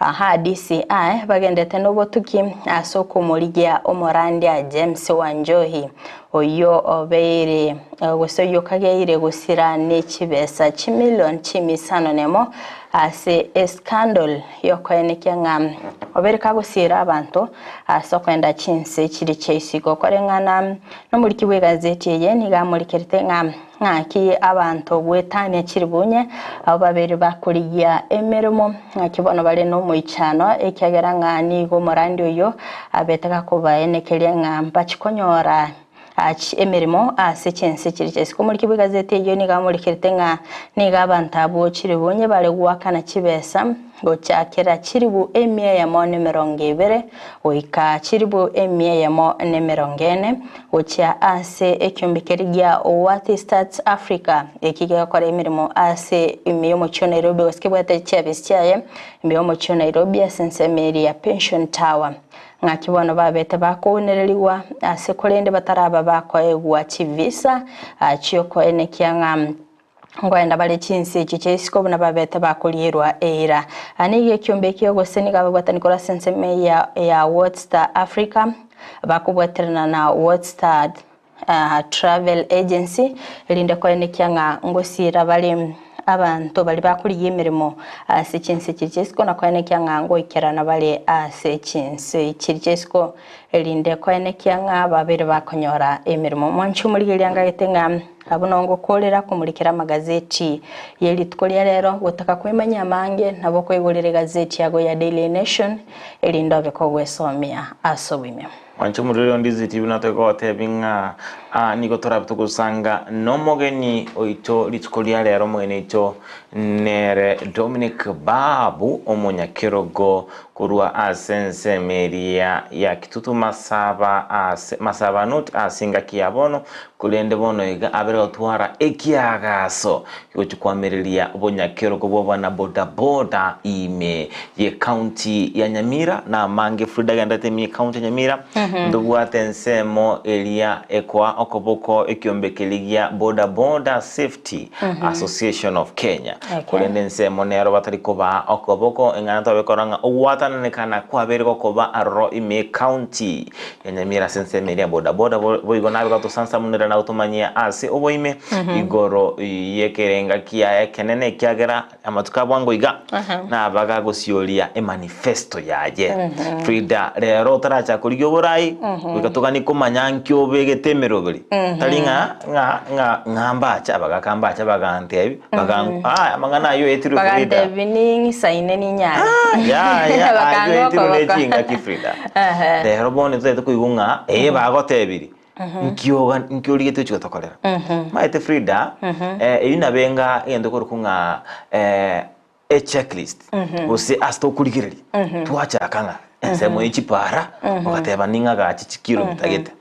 Speaker 2: HDCI bagendete nobotuki ase okomorigia omorandia James Wanjohi oyio obeire gose oyio okageire gosira ne chibesa chimilion chimisano nemo ase escandal yokoenekia ng'a obeire kagosiera abanto ase okoenda chinse chiria chia isiko koreng'ana Nomoriki bw'egazeti eye nigo amorikerete ng'a ng'aki abanto goetania chiribunye abwo babere bakorigia emeremo, ng'aki bono bare nomoichano, ekiagera ng'a nigo omorandi oyio abete gakobaenekeria ng'a mbachi konyora emeremo ase chinse chiria chia isiko. Omoriki bw'egazeti eyio nigo amorekerete ng'a nigo abanto abwo chilifu onye bare goakana chibesa gochakera chilifu emia eyemo na emerongo ebere goika chilifu emia eyemo na emerongo ene gochia ase ekiombe keria gia Worthy Stats Africa eki gegokora emeremo ase ime y'omochie o Nairobi gose kebwate chiafisi chiaye ime y'omochie o Nairobi ase ensemo eria ya Pension Tower. Ng'aki bono babete bakounererigwa ase korende bataraba bakoegwa chivisa chi'okoenekia ng'a nkoenda bare chinse echio chia isiko buna babete bakorierwa eira. Nigo ekiombe ekio gose nigo ababwatani korwa ase ensemo ya ya Wordstar Africa bakobwaterana na Wordstar Travel Agency erinde koenekia ng'a ngosiira bare abanto baria bakorigia emeremo ase chinse chiria chia isiko na koenekia ng'a ngoikerana bare ase chinse chiria chia isiko erinde koenekia ng'a babeire bakonyora emeremo. Mwanche omorigereria ngagete ng'a abwo noo ngokorera komorikera amagazeti ye rituko ria rero gotaka kwemanyia amange nabo okoigorera egazeti yago ya Daily Nation erinde obe kogwesomia ase oboime.
Speaker 3: Mwanche omorweri o Ndizi TV natoke gotebia ng'a aa nigo torabe togosanga nomogeni oito rituko ria rero omogeni oito nere Dominic Babu omonyakerogo korwa ase ensemo eria ya Kitutu Masaba ase Masaba North ase engaki ya bono korende bono iga abere gotwara ekiagaso Gochia koamereria obonyakerogo bw'abana bodaboda ime ye county ya Nyamira na amange Frida agenderete ime ye county ya Nyamira ntobwate ensemo eria ekoa okoboko ekiombe keria gia Boda Boda Safety Association of Kenya korende ensemo nero batari kobaa okoboko eng'ana tobe korora ng'a ogwatananekana kwabeire gokoba aroro ime ye county ya Nyamira ase ensemo eria ya boda boda boigo nabe gotosansamunera na gotomanyia ase oboime igoro y'ekerenga kiaye ekenene ekiagera amatuko a bwango iga nabaga gosioria emanifesto yaye. Frida rero otarachaka korigia oborai goika toganie komanya nki obegete emeroberi tari ng'a ng'a ng'a ng'a mbache abagaka mbache bagantebi bagan ah amang'ana ayio oetirwe Frida.
Speaker 2: Bagantebi ning'isaine ninyare.
Speaker 3: Yaya ayio
Speaker 2: Bakanga
Speaker 3: oetirwe ne
Speaker 2: okoboko.
Speaker 3: chingaki Frida. Rero bono totagete koigwa ng'a ee bagotebirie nkioga nkiorigete ochia gotokorera. Omanyete Frida, eyio nabo enga egento korokwa ng'a echecklist gose ase tokorigereria twachaka ng'a ensemo ye chipara ogateba ning'agache chikilomita gete,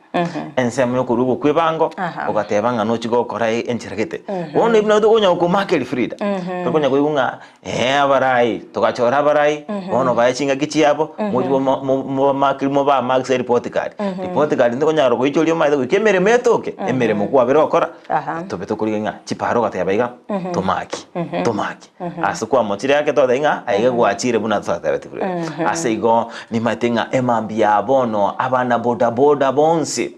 Speaker 3: ensemo ya okorwa ogokwa ebango ogateba ng'a nochi gokora enchera gete. Bono ebi nabo tokonya gokomakeria Frida, tokonya koigwa ng'a Ee, abarai, togachora abarai, bono bae chingaki chiabo, mochie momo- mo- mobamakeri mobamakise report card. Report card ntokonyara goichoria omanyete goika emeremo etoke, emeremo kwabere gokora, tobe tokorigia ng'a chipara ogateba iga, tomaki, tomaki. Ase kwamochire ake totebe ng'a aiga gwachire buna twatebeti buya. Ase igo, nimanyete ng'a emambia ya bono, abana bodaboda bonsi,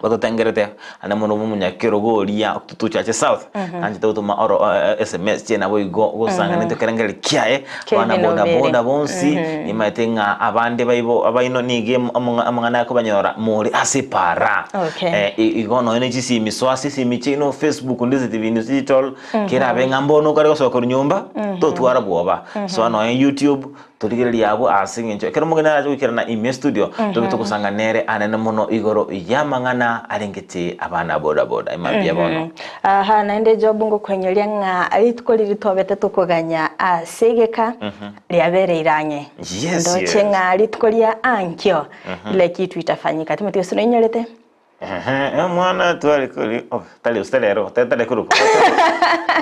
Speaker 3: batotengerete Ande mono omonyakerogo oria tochache south anchete gotoma oro sms chiaye naboigo gosanganete ekerengererio kiaye abana
Speaker 2: Kevin
Speaker 3: boda
Speaker 2: Obere.
Speaker 3: boda bonsi nimaete ng'a abande baibo abaino nigo amang'ana akobanyora more ase epara
Speaker 2: Okay.
Speaker 3: Igo nonya ne chisimi soa ase esimi chiaino Facebook Ndizi TV News Digital kerabe ng'a mbono okare gosoka korwa nyomba totwara bwoba soa nonya YouTube Torigererie abwo ase engencho ekero omogeni arache goikerana ime estudio, tobe togosanga nere anene mono igoro y'amang'ana arengete abana boda boda. Ima mbuya bono.
Speaker 2: Aha, naende Job ngokoinyoria ng'a rituko riria twabete tokoganya ase egeka riabereire ang'e.
Speaker 3: Yes,
Speaker 2: Ndoche
Speaker 3: yes.
Speaker 2: ng'a rituko ria ankio kila kitu itafanyika. Timothy gose noinyorete?
Speaker 3: Ehe, omwana tware kori oh, tari gose tari ero, tari tari korokwa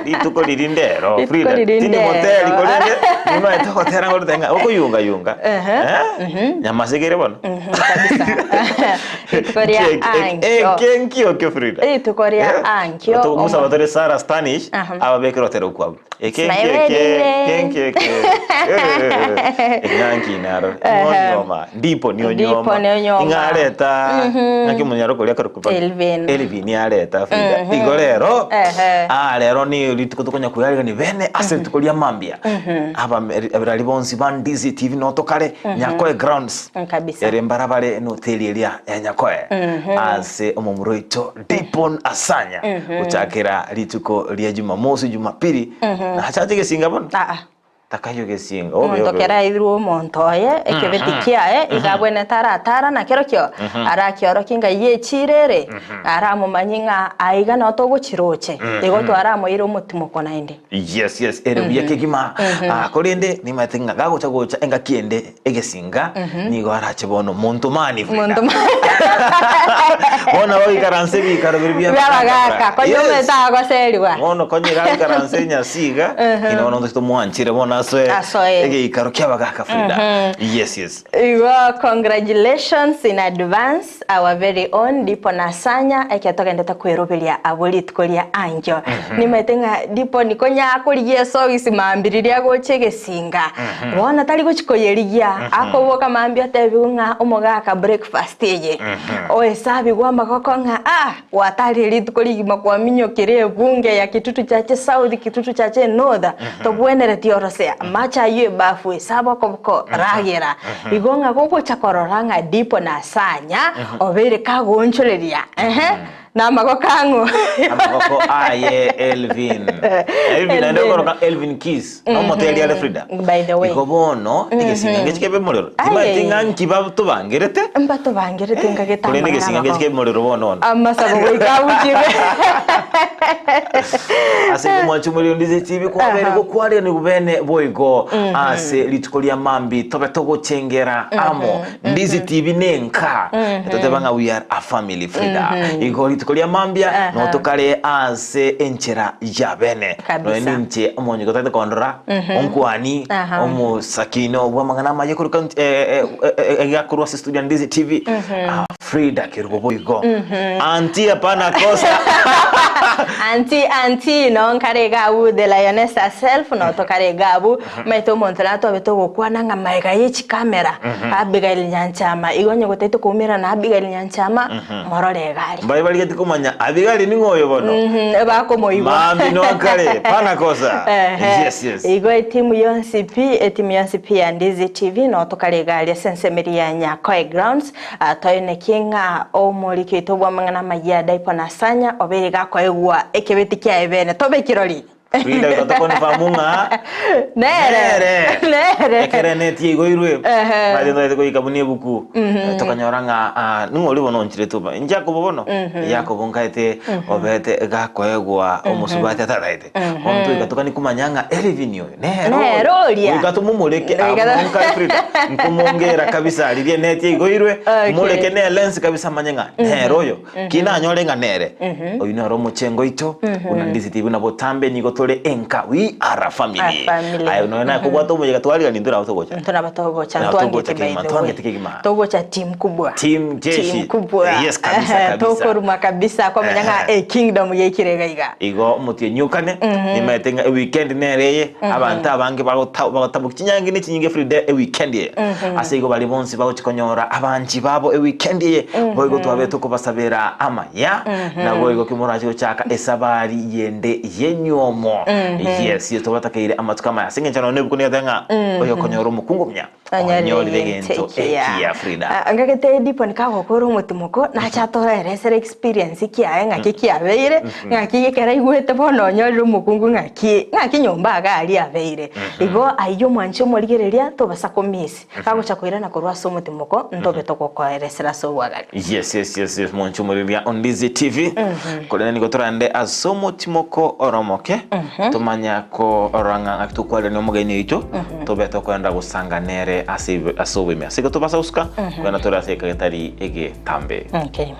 Speaker 3: rituko riri ndero
Speaker 2: Rituko
Speaker 3: Frida,
Speaker 2: riri
Speaker 3: tindi
Speaker 2: ndero.
Speaker 3: moteri korende nimaete gotera ngorete ng'a okoyunga yunga
Speaker 2: Ehe,
Speaker 3: eh, nyamasege ere bono
Speaker 2: Kabisa. Rituko ria ankio.
Speaker 3: eke nkio kio Frida
Speaker 2: Rituko ria ankio.
Speaker 3: Togomusaba tore Sarah Stanish
Speaker 2: Aha.
Speaker 3: ababekere otera okwabo eke
Speaker 2: It's my
Speaker 3: nkio eke
Speaker 2: wedding
Speaker 3: eke nkio eke enyangi naro
Speaker 2: Ehe.
Speaker 3: ng'onyoma Ndipo
Speaker 2: Ndipo
Speaker 3: nionyuoma
Speaker 2: nionyuoma.
Speaker 3: ing'areta ng'aki omonyaro koria akarokwa pa-
Speaker 2: Elvin.
Speaker 3: Elvin areta Frida igo rero
Speaker 2: Ehe.
Speaker 3: ah rero ni rituko tokonya koyarigani bene ase rituko ria mambia aba abarari bonsi ba Ndizi TV notokare Nyakoe grounds
Speaker 2: Kabisa.
Speaker 3: ere mbarabare enoteri eria ya Nyakoe ase omomura oito Dipon Asanya gochakera rituko ria Jumamosi Jumapili nachache gesinga bono
Speaker 2: Ah, ah.
Speaker 3: Takayo gesinga. Obe,
Speaker 2: Omonto
Speaker 3: obe,
Speaker 2: kera
Speaker 3: obe.
Speaker 2: airwe omonto oye, ekebeti kiaye, iga abwenerete aratara nakerokio, arakiorokie ng'a eyio echiira ere, aramomanyie ng'a aiga nao togochiroche, igo twaramoire omotimoko naende.
Speaker 3: Yes, yes, ere buya kegima. Ah, korende nimanyete ng'a gagocha gocha engaki ende egesinga, nigo arache bono monto mani Frida.
Speaker 2: Monto mani.
Speaker 3: Bono agoikaransa ebikaro biria bia
Speaker 2: Bi'abagaaka, konya
Speaker 3: Yes.
Speaker 2: omanyete agoserigwa.
Speaker 3: Bono konya iga agoikaransa enyasi iga, ine bono ntoche tomwanchire bono asoe
Speaker 2: Asoe.
Speaker 3: egeikaro ki'abagaaka Frida. Yes, yes.
Speaker 2: Igo congratulations in advance our very own Dipo Nasanya ekero togendete kweroberia abwo rituko ria ankio. Nimaete ng'a Dipo nikonya akorigia esogisi mambia riria agocha egesinga. Bono tari gochi koyerigia, akoboka mambia atebiwe ng'a omogaka breakfast eye. Oesabigwe amagoko ng'a ah gwatarire rituko rigima kwaminyokire ebunge ya Kitutu Chache South, Kitutu Chache North, tobwenereti orose amache ayio ebafu esabe okoboko ragera. Igo ng'a gogocha korora ng'a Dipo Nasanya obeire kagoonchoreria ehe namagoko ang'o?
Speaker 3: Amagoko aye Elvin. Elvin naende
Speaker 2: Elvin.
Speaker 3: okoroka Elvin Keys. Nomoteri are Frida.
Speaker 2: By the way.
Speaker 3: Igo bono egesinga ngechi kebe morero. Timanyeti ng'a nki batobangerete.
Speaker 2: Mbatobangerete ngagete
Speaker 3: Korende
Speaker 2: amang'ana
Speaker 3: egesinga ngechi
Speaker 2: amakong'u.
Speaker 3: kebe morero bono ono.
Speaker 2: Amasabo goika abuchire.
Speaker 3: Ase igo mwanche omorero ndize chibi kwabere
Speaker 2: Aha.
Speaker 3: gokwareraniwu bene boigo ase rituko ria mambi tobe togochengera amo ndizi tibi nenka toteba ng'a we are a family Frida igo rituko ria mambia
Speaker 2: Aha.
Speaker 3: notokare ase enchera ya bene
Speaker 2: Kabisa.
Speaker 3: noe ninche omonyiko otagete kondora onkwani
Speaker 2: Aha.
Speaker 3: omosakino bw'amang'ana amaye korwa eh, eh, eh, eh, egakorwa ase studio ya Ndizi TV Ah, Frida Kerubo boigo. Auntie hapana kosa.
Speaker 2: Auntie auntie no nkare iga abwo the lioness herself no tokare iga abwo omanyete omonto natwabete ogokwana ng'a magega ye chikamera Abigail Nyanchama igo onye gotaete koumerana na Abigail Nyanchama morore iga aria.
Speaker 3: Mbaye barigeti komanya Abigail ning'o oyo bono?
Speaker 2: Ebakomoigwa.
Speaker 3: Mambi no akare pana kosa.
Speaker 2: Ehe.
Speaker 3: Yes yes.
Speaker 2: Igo etimu yonsi pi etimu yonsi pi ya Ndizi TV no tokare iga aria ase ensemo eria ya Nyakoe Grounds Toineki ng'a omoriki oito bw'amang'ana amayia Daipo Nasanya obeire gakoegwa ekebeti kiaye bene. Tobe kirori.
Speaker 3: Frida goika tokonfamu ng'a
Speaker 2: Nere. Nere.
Speaker 3: Ekere neti eigoirwe
Speaker 2: Ehe.
Speaker 3: mache ntagete goika buna ebuku tokanyora ng'a ah, ning'o oria bono onchire toba Jacob bono Jacob nkaete obete gakoegwa omosubati atataete bono toika tokani komanya ng'a Elvin oyo Nere
Speaker 2: Nere oria.
Speaker 3: Goika tomomoreke
Speaker 2: Goika
Speaker 3: abwo nonka Frida nkomongera kabisa riria eneti eigoirwe
Speaker 2: Okay.
Speaker 3: moreke ne lens kabisa manye ng'a nere oyo ki nanyore ng'a nere oyu nere omochengo oito buna Ndizi TV buna botambe nigo tore enka we are a family
Speaker 2: A family.
Speaker 3: aye nonya naye kobwate omoyega twarigani intwe nabo togocha
Speaker 2: Intwe nabo togocha
Speaker 3: Nabo togocha
Speaker 2: ntwangete by
Speaker 3: kegima
Speaker 2: the way.
Speaker 3: ntwangete kegima
Speaker 2: Togocha team kubwa.
Speaker 3: Team jeshi.
Speaker 2: Team kubwa.
Speaker 3: Yes, kabisa, kabisa.
Speaker 2: Tokoruma kabisa kwamanya ng'a
Speaker 3: Ehe.
Speaker 2: eh, kingdom yaikire iga iga.
Speaker 3: Igo omotienyi okane, nimaete ng'a eweekend nere eye, abanto abange bagota bagotabokia chinyangi ne chinyinge everyday eweekend eye. Ase igo baria bonsi bagochi konyora abanchi babo eweekend eye, boigo twabe tokobasabera amaya, naboigo ki morache gochaka esabari yende yenywomo. Yes, yes, tobatakeire amatuko amaya. Ase eng'encho nonya ebuku nigo egoteba ng'a oyokonyora omokungu omuya, Onyorire egento ekiya Frida.
Speaker 2: Ngagete Dipon kagokora omotimoko nache atoeresere experience kiaye ng'aki kiabeire ng'aki ekero aigwete bono onyorire omokungu ng'aki ng'aki nyomba iga aria abeire. Igo ayio omwanchi omorigereria tobasa ko miss kagocha koirana korwa ase omotimoko ntobe togokoeresera ase obwagare.
Speaker 3: Yes yes yes yes mwanchi omorigereria on Ndizi TV korende nigo torande ase omotimoko oromoke tomanya korora ng'a ng'aki tokwarania omogeni oito. Tobe tokoenda gosanga nere ase ase oboime. Ase igo tobasa gosuka, kogenda tore ase egeka getari egetambe.
Speaker 2: Okay.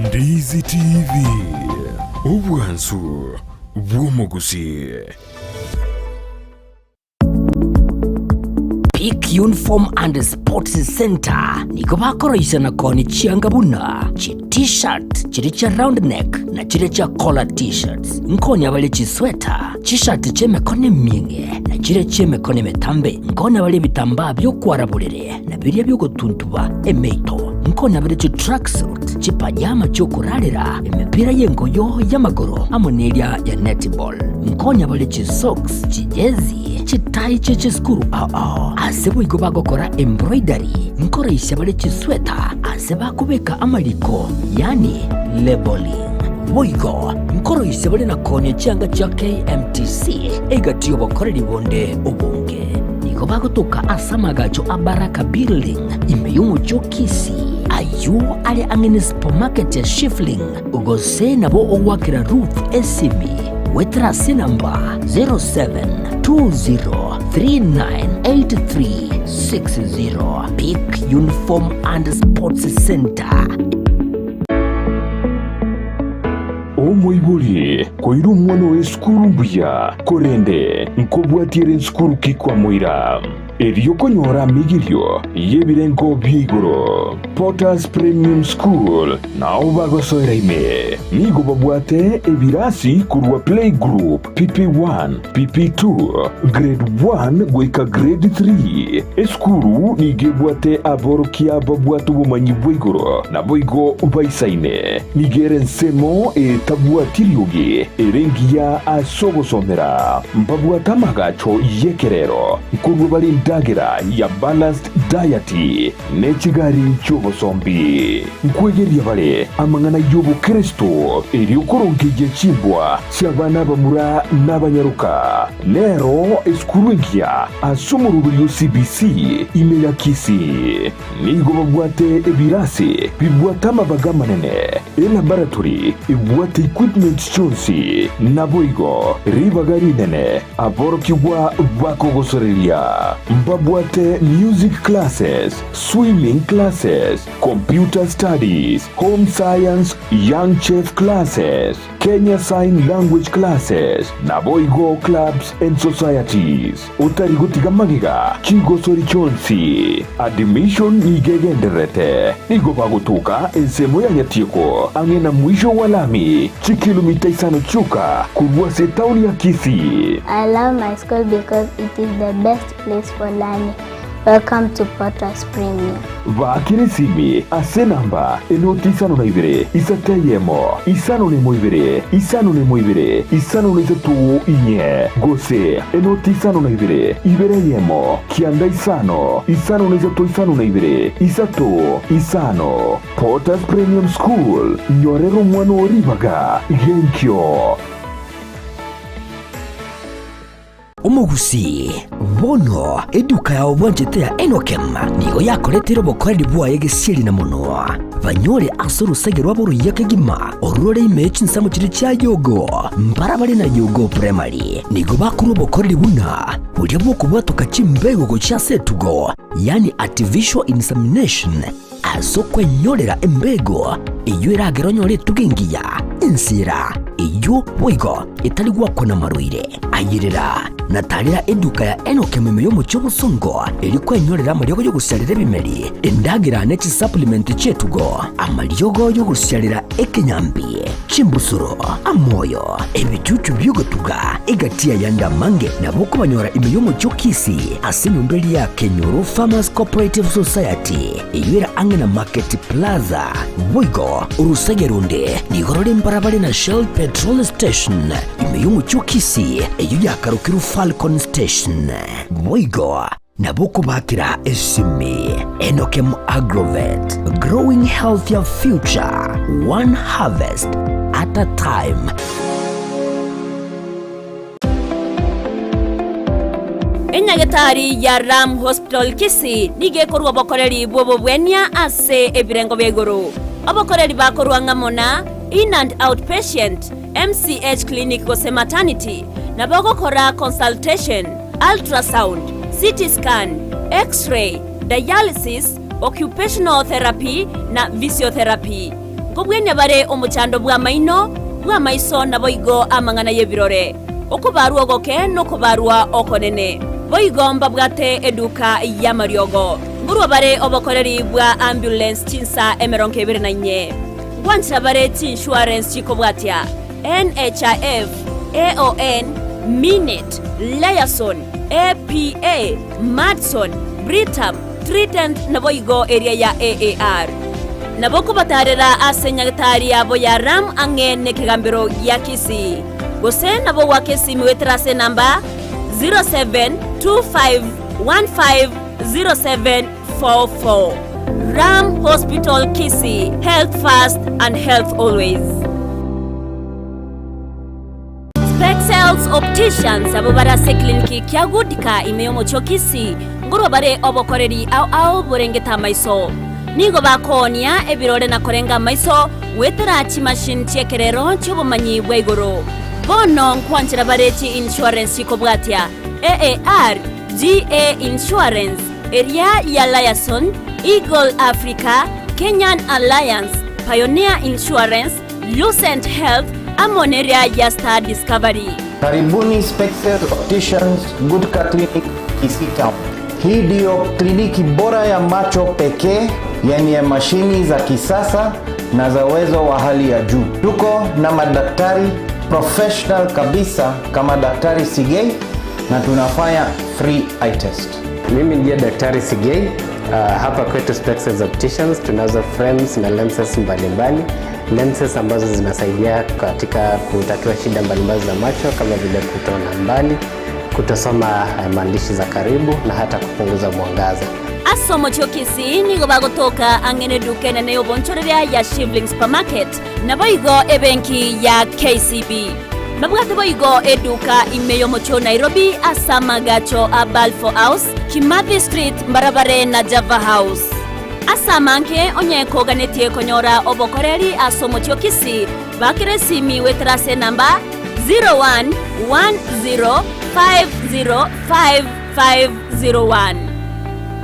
Speaker 1: Ndizi TV, obwansu bw'omogusii.
Speaker 19: Pick Uniform and Sports Centre nigo bakoroisia na koonia chianga buna chi T-shirt chiria chia round neck na chiria chia collar T-shirts. Nkonia bare chisweta, chishati chi'emekono emieng'e na chiria chi'emekono emetambe. Nkonia bare ebitambaa bi'okwara borere na biria bi'ogotuntuba emeito. Nkonia bare chitracksuit, chipajama chi'okorarera, emepira y'engoyo y'amagoro amo neria ya netball. Nkonya bare chisocks, chijezi, chitai chie chisukuru ao ao. Ase boigo bagokora embroidery, nkoraisia bare chisweta ase bakobeka amariko, yaani labelling. Boigo nkoroisia bare na koonia chianga chia KMTC egati y'obokoreri bonde obonge. Nigo bagotoka ase amagacho a Baraka Building ime y'omochie o Kisii, ayio are ang'e ne supermarket ya Shifling. Gose nabo ogoakera Ruth esimi goetera ase enamba 0720398360. Peak Uniform and Sports Centre.
Speaker 1: Omoibori koira omwana oye esukuru mbuya, korende nkobwatia ere nsukuru ki kwamoira? Erio konyora amigirio y'ebirengo bia igoro. Potter's Premium School nao bagosoera ime. Nigo babwate ebirasi korwa Playgroup, PP1, PP2, Grade 1 goika Grade 3. Esukuru nigo ebwate aborokia babwate obomanyi bwa igoro naboigo baisaine. Nigo ere ensemo etabwati riogi ere engiya ase ogosomera. Mbabwate amagacho y'ekerero nkorua bare endagera ya balanced diet ne chigari chi'obosombi. Nkwegeria bare amang'ana y'obokeresto erio korongeyia chimbwa chi'abana abamura n'abanyaroka. Nero esukuru engiya ase omoroberio o CBC ime ya Kisii. Nigo babwate ebirasi bibwate amabaga amanene, elaboratory ebwate equipment chionsi, naboigo ribaga rinene aborokigwa bakogosoreria. Mbabwate music classes, swimming classes, computer studies, home science, young chef classes, Kenya Sign Language Classes, naboigo clubs and societies. Otari gotiga magega chigosori chionsi. Admission nigo egendererete. Nigo bagotoka ensemo ya Nyatieko ang'e na mwisho wa lami, chikilomita isano chioka korwa ase etaoni ya Kisii.
Speaker 5: I love my school because it is the best place for learning. Welcome to Potter's Premium.
Speaker 1: Baakera esimi ase enamba enoti isano na ibere, isato eyemo, isano na emo ibere, isano na emo ibere, isano na isato inye, gose enoti isano na ibere, ibere eyemo, kianda isano, isano na isato isano na ibere, isato, isano. Potter's Premium School, nyorera omwana oo ribaga genkio.
Speaker 19: Omogusii, bono eduka yao bwanchete ya Enokem nigo yakoreteire obokoreri bwaye gesieri na monwa, banyore ase orosege rwabo oruya kegima orure ime ye chinsemo chiria chia Yogo, mbarabare na Yogo Primary. Nigo bakorwa obokoreri buna boria bw'okobwatoka chimbego gochia ase etugo, yaani artificial insemination, Ase okwenyorera embego eyio eragere onyore etugo engiya, ensira eyio boigo etari gwakwa namarwaire. Ayerera na tarera eduka ya Enock ime y'omochie obosongo erio kwenyorera amariogo y'ogosiarera ebimeri, endagera ne chisupplement chi'etugo, amariogo y'ogosiarera ekenyambi, chimbusuro, amoyo, ebichuchu bi'ogotuga, egati y'ayande amange nabo okobanyora ime y'omochie o Kisii ase enyomba eria ya Kenyoro Farmers Cooperative Society eyio ere ang'e na Market Plaza. Boigo orosege ronde nigo rore mbarabare na Shell Petrol Station ime y'omochie o Kisii eyio yakarokirwe Falcon Station. Boigo nabo okobakera esimi Enokem Agrovet, growing healthier future, one harvest at a time.
Speaker 9: Enyagetari ya Ram Hospital Kisii nigo ekorua obokoreri bw'obobwenia ase ebirengo bia igoro. Obokoreri bakorua ng'amo na In and Out Patient, MCH Clinic gose Maternity, nabo ogokora consultation, ultrasound, CT scan, X-ray, dialysis, occupational therapy na physiotherapy. Nkobwenia bare omochando bw'amaino, bw'amaiso naboigo amang'ana y'ebirore, okobarwa ogoke nokobarwa okonene. Boigo mbabwate eduka y'amariogo. Ngorwa bare obokoreri bwa ambulance chinsa 24. Ngwanchera bare chiinsurance chikobwatia, NHIF, AON, Minet, Liaison, APA, Madison, Britam, Trident naboigo eria ya AAR. Nabo kobatarera ase nyagetari yabo ya Ram ang'e nekegambero gia Kisii. Gose nabo goaka esimi goetera ase enamba 0725150744. Ram Hospital Kisii, health first and health always. Spexels Opticians abwo bare ase ekliniki kia Goodka ime y'omochie o Kisii nkorwa bare obokoreri ao ao borengete amaiso. Nigo bakoonia ebirore na korenga amaiso goetera chimachine chi'ekerero chi'obomanyi bwa igoro. Bono nkwanchera bare chi insurance chikobwatia AAR, GA Insurance, eria ya Liaison, Eagle Africa, Kenyan Alliance, Pioneer Insurance, Lucent Health, amo neria ya Star Discovery.
Speaker 6: Karibuni Spectre Opticians Goodka Clinic Kisii Town. Hii ndiyo kliniki bora ya macho pekee yenye mashini za kisasa na za uwezo wa hali ya juu. Tuko na madaktari professional kabisa kama Daktari Sigei na tunafanya free eye test.
Speaker 10: Mimi ndiye Daktari Sigei. Hapa kwetu Spectres Opticians tunazo frames na lenses mbalimbali, lenses ambazo zinasaidia katika kutatua shida mbalimbali za macho kama vile kutoona mbali, kutosoma maandishi za karibu na hata kupunguza mwangaza.
Speaker 9: Ase omochie o Kisii nigo bagotoka ang'e neduka enene y'obonchoreria ya Shivling Supermarket, naboigo ebenki ya KCB. Babwate boigo eduka ime y'omochie o Nairobi ase amagacho a Balfour House, Kimathi Street mbarabare na Java House. Ase amange onye koganetie konyora obokoreri ase omochie o Kisii, bakera esimi goetera ase enamba 0110505501.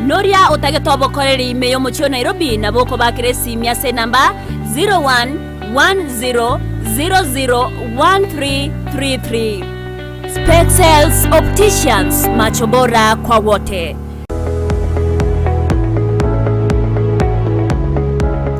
Speaker 9: Noria otagete obokoreri ime y'omochie o Nairobi nabo okobakera esimi ase enamba 0110001333. Spexels Opticians, macho bora kwa wote.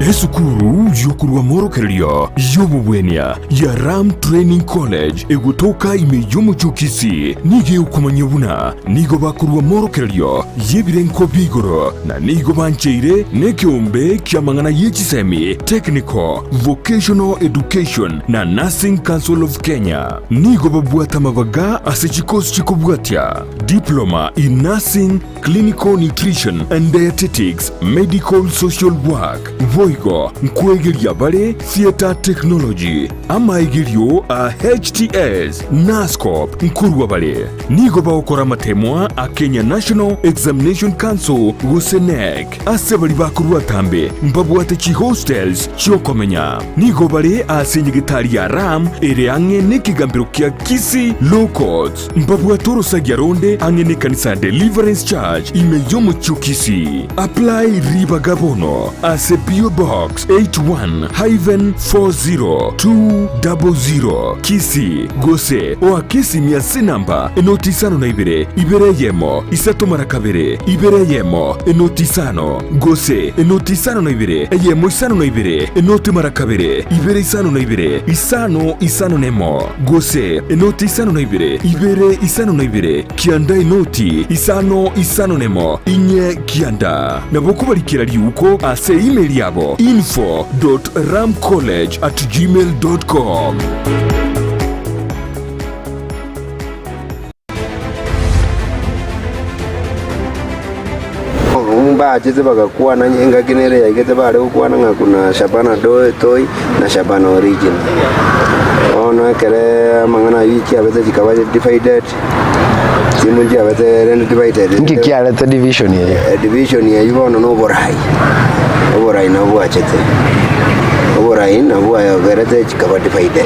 Speaker 1: Esukuru y'okorwa amorokererio y'obobwenia ya Ram Training College egotoka ime y'omochie o Kisii nigo egokomanyia buna nigo bakorwa amorokererio y'ebirengo bia igoro na nigo bancheire nekeombe ki'amang'ana ye chisemi, Technical, Vocational Education na Nursing Council of Kenya. Nigo babwate amabaga ase chikosi chikobwatia, Diploma in Nursing, Clinical Nutrition and Dietetics, Medical Social Work, boigo nkwegeria bare Theatre Technology, amaegerio a HTS, Nuscop nkorwa bare. Nigo bagokora amatemwa a Kenya National Examination Council gose KNEC. Ase baria bakorwa atambe mbabwate chihostels chi'okomenya. Nigo bare ase enyegetari ya Ram ere ang'e nekegambero kia Kisii Law Courts. Mbabwate orosagia ronde ang'e nekanisa ya Deliverance Church ime y'omochie o Kisii. Apply ribaga bono ase PO Box 81-40200 Kisii gose oake esimi ase enamba enoti isano na ibere, ibere eyemo, isato mara kabere, ibere eyemo, enoti isano, gose enoti isano na ibere, eyemo isano na ibere, enoti mara kabere, ibere isano na ibere, isano isano nemo, gose enoti isano na ibere, ibere isano na ibere, kianda enoti isano isano nemo, inye kianda. Nabo kobarikera riuko ase email yabo info dot ramcollege at gmail dot com.
Speaker 17: Mbachete bagakwana engaki nere yaigete bare gokwana ng'a kuna Shabana Toi na Shabana Original. Bono ekere amang'ana ayio chiabete chikaba divided, chimbu chiabete rende divided.
Speaker 18: Inki kiarete division eyio?
Speaker 17: Division eyio bono na oborai, oborai nabwo bwachete, oborai nabwo bwagerete chikaba divided.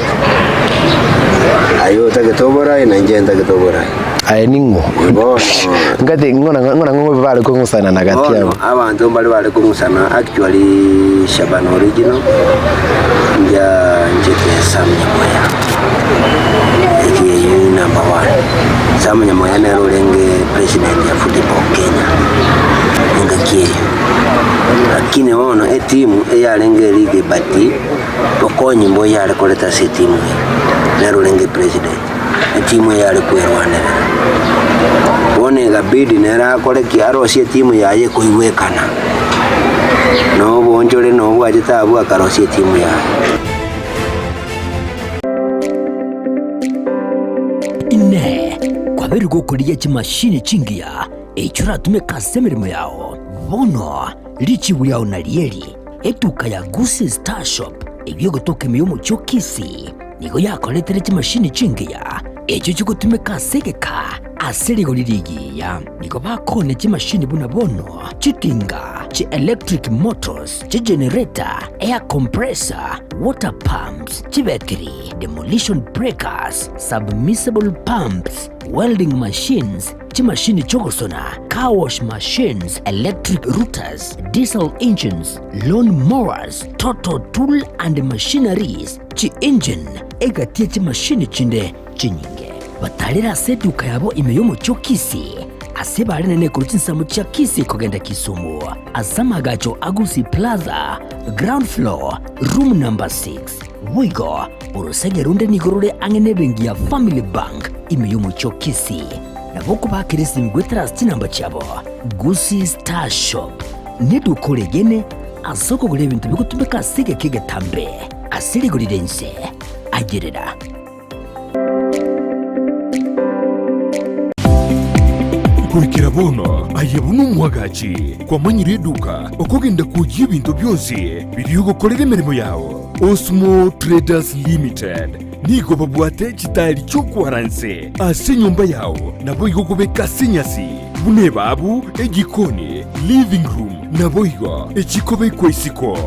Speaker 17: Aye otagete oborai na inche ntagete oborai.
Speaker 18: Aye ning'o?
Speaker 17: Bono
Speaker 18: Ngati ng'ona ng'ona ng'o bare kong'usana na gati
Speaker 17: bono
Speaker 18: yabo.
Speaker 17: abanto mbare bare kong'usana actually Shabana original nja nchete Sam Nyamweya eki eyio number one. Sam Nyamweya nere orenge president ya football Kenya engaki eyio. Lakini bono etimu eyarenge eligi but bokonyi mbo yare koreta ase etimu eye, nere orenge president, etimu eyare kwerwanerera. Bono egabidi nere akore ki? Arosie etimu yaye ekoigwekana, na oboonchore na obwachete abwo akarosia etimu yaye.
Speaker 19: Inee! Kwabeire gokorigia chimashini chingiya echio oratumeke ase emeremo yao? Bono richibu riao narieri, Etuka ya Gusii Star Shop eyio egotoka ime y'omochie o Kisii nigo yakoretire chimashini chingiya echio chigotumeka ase egeka ase rigori rigiya. Nigo bakoonia chimashini buna bono chitinga, chi electric motors, chigenerator, air compressor, water pumps, chibetiri, demolition breakers, submersible pumps, welding machines, chimashini chi'ogosona, car wash machines, electric routers, diesel engines, lawn mowers, total tool and machineries, chi-engine, egati ye chimashini chinde chinyinge. Batarire ase eduka yabo ime y'omochie o Kisii, ase bare nene korwa chinsemo chia Kisii kogenda Kisumu, ase amagacho a Gusii Plaza, ground floor, room number 6. Boigo, orosege runde nigo rore ang'e nebenki ya Family Bank ime y'omochie o Kisii. Nabo okobakera esimi goetera ase chinamba chiabo, Gusii Star Shop neduka oregene ase okogora ebinto bigotumeka ase egeka egetambe ase rigori ri'ense. Ayerera.
Speaker 1: Goikera bono aye buna omwagachi kwamanyire eduka okogenda kwoyia ebinto bionsi biria ogokorera emeremo yao. Osmo Traders Limited nigo babwate chitaeri chi'okwara nse ase enyomba yao naboigo kobeka ase enyasi buna ebabu, ejikoni, living room naboigo echikobekwa isiko.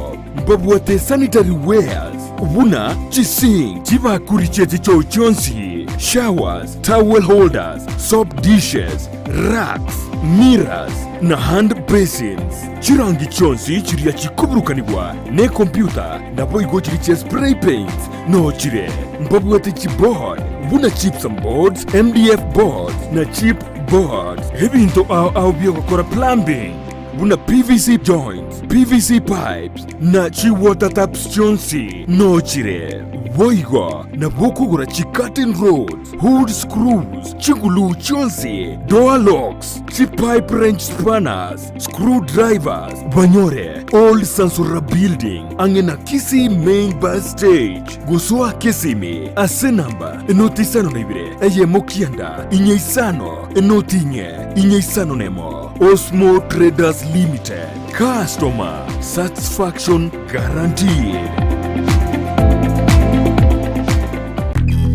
Speaker 1: Mbabwate sanitary wares buna chisink, chibakuri chie chichoo chionsi, showers, towel holders, soap dishes, racks, mirrors, na hand basins. Chirangi chionsi chiria chikoburukanigwa nekompyuta naboigo chiria chia spray paints noo chire. Mbabwate chiboard buna gypsum boards, MDF boards na chip boards. Ebinto ao ao biogokora plumbing buna PVC joints, PVC pipes na chi water taps chionsi noo chire. Boigo nabo okogora chi curtain rods, hood screws, chiguluu chionsi, door locks, chi pipe wrench spanners, screw drivers, banyore Old Sansora Building ang'e na Kisii Main Bus Stage. Gosoa Kisimi ase namba enoti isano na ibere eyemo kianda inye isano enoti inye inye isano nemo. Osmo Traders Limited, customer satisfaction guaranteed.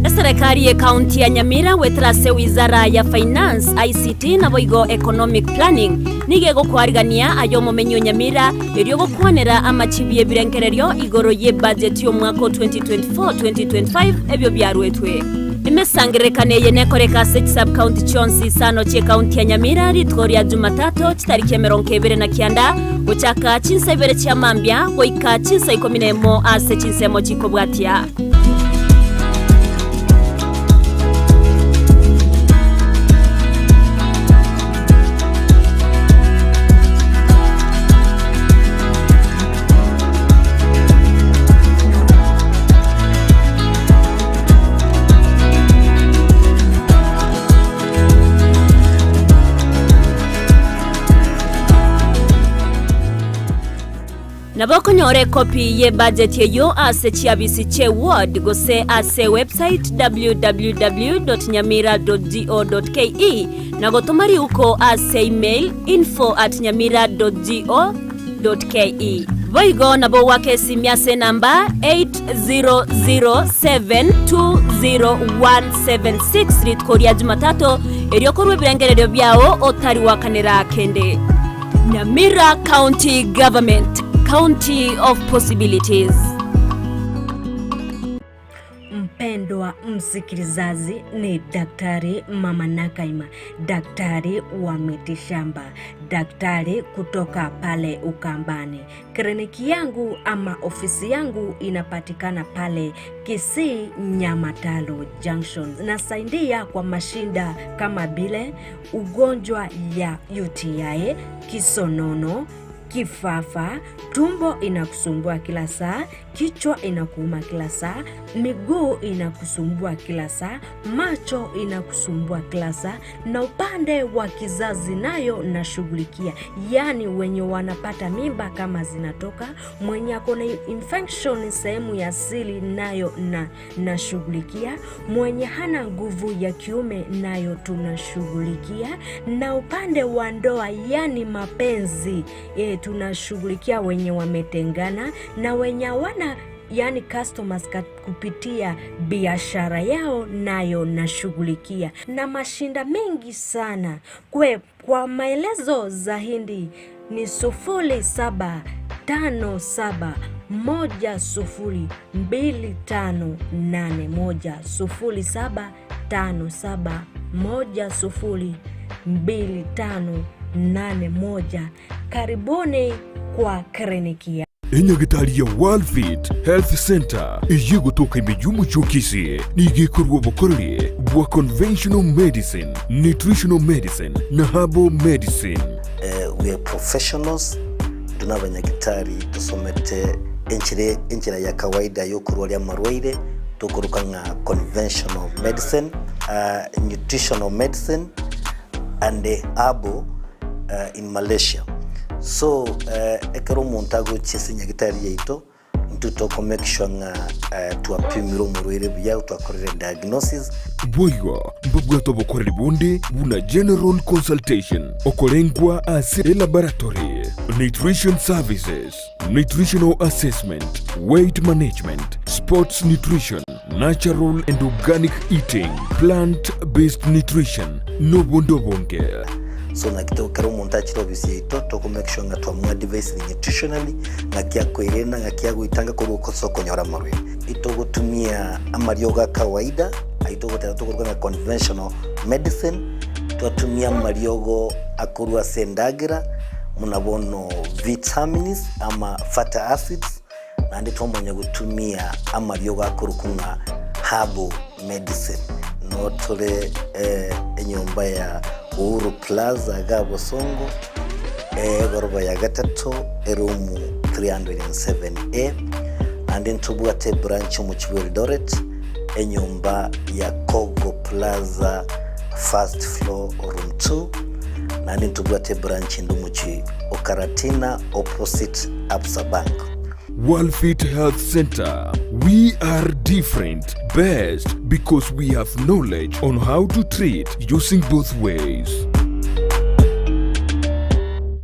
Speaker 9: Eserekari y'Ekaunti ya Nyamira goetera ase Wizara ya Finance, ICT naboigo Economic Planning nigo egokwarigania aye omomenyi o Nyamira erio gokwanera amachibu y'ebirengererio igoro y'ebudget y'omwaka o 2024-2025 ebio biarwetwe. Emesangererekano eye nekoreka ase chisub-county chionsi isano chi'ekaunti ya Nyamira rituko ria Jumatatu chitariki emerongo ebere na kianda gochaka chinsa ibere chia mambia goika chinsa ikomi na emo ase chinsemo chikobwatia. Nabo okonyora ekopi y'ebudget eyio ase chiabisi chie ward gose ase website www.nyamira.go.ke na gotoma riuko ase email info@nyamira.go.ke. Boigo nabo ogoaka esimi ase enamba 800720176 rituko ria Jumatatu erio okorwa ebirengererio biao otari goakanera kende. Nyamira County Government, County of Possibilities.
Speaker 4: Mpendwa msikilizaji, ni Daktari Mama Nakaima, daktari wa mitishamba, daktari kutoka pale Ukambani. Kliniki yangu ama ofisi yangu inapatikana pale Kisii Nyamatalo Junction. Nasaidia kwa mashinda kama vile ugonjwa ya UTI, kisonono, kifafa, tumbo inakusumbua kila saa, kichwa inakuuma kila saa, miguu inakusumbua kila saa, macho inakusumbua kila saa, na upande wa kizazi nayo nashughulikia, yaani wenye wanapata mimba kama zinatoka, mwenye ako na infection sehemu ya sili nayo na nashughulikia, mwenye hana nguvu ya kiume nayo tunashughulikia, na upande wa ndoa yani mapenzi e, tunashughulikia wenye wametengana na wenye hawana yani customers kupitia biashara yao nayo nashughulikia na mashinda mengi sana. Kwe, kwa maelezo zaidi ni 0757102581 0757102581. Karibuni kwa kliniki ya
Speaker 1: Enyagitari ya Worldfit Health Center eye gotoka ime y'omochie o Kisii nigo ekorwa obokoreri bwa conventional medicine, nutritional medicine na herbal medicine.
Speaker 12: We are professionals, intwe nabanyagitari tosomete enchera enchera ya kawaida yokorwaria amarwaire tokoroka ng'a conventional medicine, nutritional medicine and herbal in Malaysia. So ekero omonto agochia ase nyagitari yaito, intwe toko make sure ng'a twapimire omorwaire buya, twakorire diagnosis.
Speaker 1: Boigo mbabwate obokoreri bonde buna general consultation, okorengwa ase elaboratory, nutrition services, nutritional assessment, weight management, sports nutrition, natural and organic eating, plant based nutrition, nobonde obonge.
Speaker 12: So naki to ekero omonto achire ofisi yaito toko make sure ng'a twamoadvisire nutritionally ng'aki akoirena ng'aki agoitanga korwa ase okonyora amarwaire. Itogotumia amariogo a kawaida ayio togoteba tokoruga ng'a conventional medicine, twatumia amariogo akorwa ase endagera buna bono vitamins ama fatty acids, Naende twamanya gotumia amariogo akorokwa ng'a herbal medicine. Noo tore enyomba ya Uhuru Plaza iga Bosongo, egoroba ya gatato, eroom 307A. Naende ntobwate ebranch omochie bwa Eldoret, enyomba ya Kogo Plaza first floor room 2. Naende ntobwate ebranch ende omochie o Karatina opposite Absa Bank.
Speaker 1: Worldfit Health Center, we are different, best because we have knowledge on how to treat using both ways.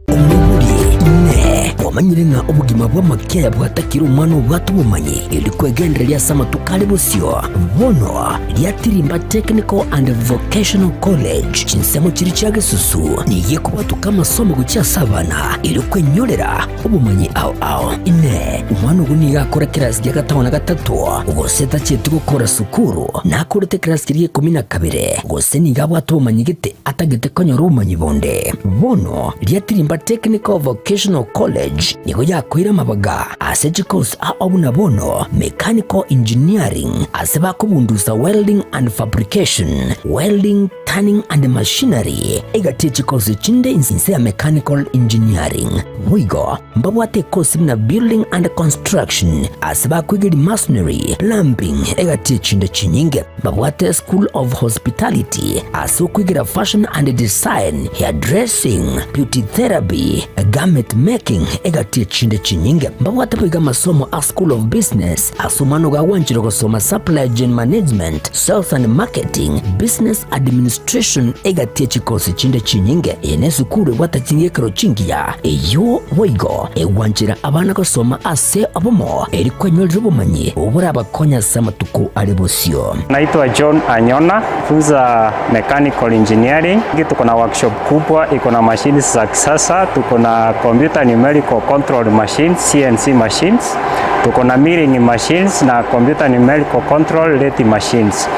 Speaker 19: Inee! Kwamanyire ng'a obogima bw'amakiaya bwatakire omwana obwate obomanyi, erio kwegendereria ase amatuko are bosio? Bono riatirimba Technical and Vocational College, chinsemo chiria chia gesusu, nigo ekobwatoka amasomo gochia ase abana, erio kwenyorera obomanyi ao ao. Inee! Omwana ogo nigo akore kerasi gia gatano na gatato, gose tachieti gokora sukuru, nakorete ekerasi keria gia ikomi na kabere, gose nigo abwate obomanyi gete atagete konyora obomanyi bonde? Bono riatirimba Technical Vocational College nigo yakoire amabaga ase chikosi ao buna bono Mechanical Engineering ase bakobundusa Welding and Fabrication, Welding, Turning and Machinery, egati ye chikosi chinde inse ya Mechanical Engineering. Boigo mbabwate ekosi buna Building and Construction ase bakoigeria Masonry, Plumbing, egati echinde chinyinge. Mbabwate School of Hospitality ase okoigera Fashion and Design, Hairdressing, Beauty Therapy, Garment Making, egati echinde chinyinge. Mbabwate boigo amasomo a School of Business ase omwana ogo agwanchire gosoma Supply Chain Management, Sales and Marketing, Business Administration. Administration egati ye chikosi chinde chinyinge. Eye nesukuru ebwate ching'ekero chingiya, eyio boigo egwanchera abana gosoma ase obomo eri kwenyorera obomanyi oborabakonye ase amatuko are bosio.
Speaker 8: Naitwa John Anyona, funza mechanical engineering. Tuko na workshop kubwa iko na machines za kisasa, tuko na computer numerical control machines, CNC machines, tuko na milling machines na computer numerical control lathe machines,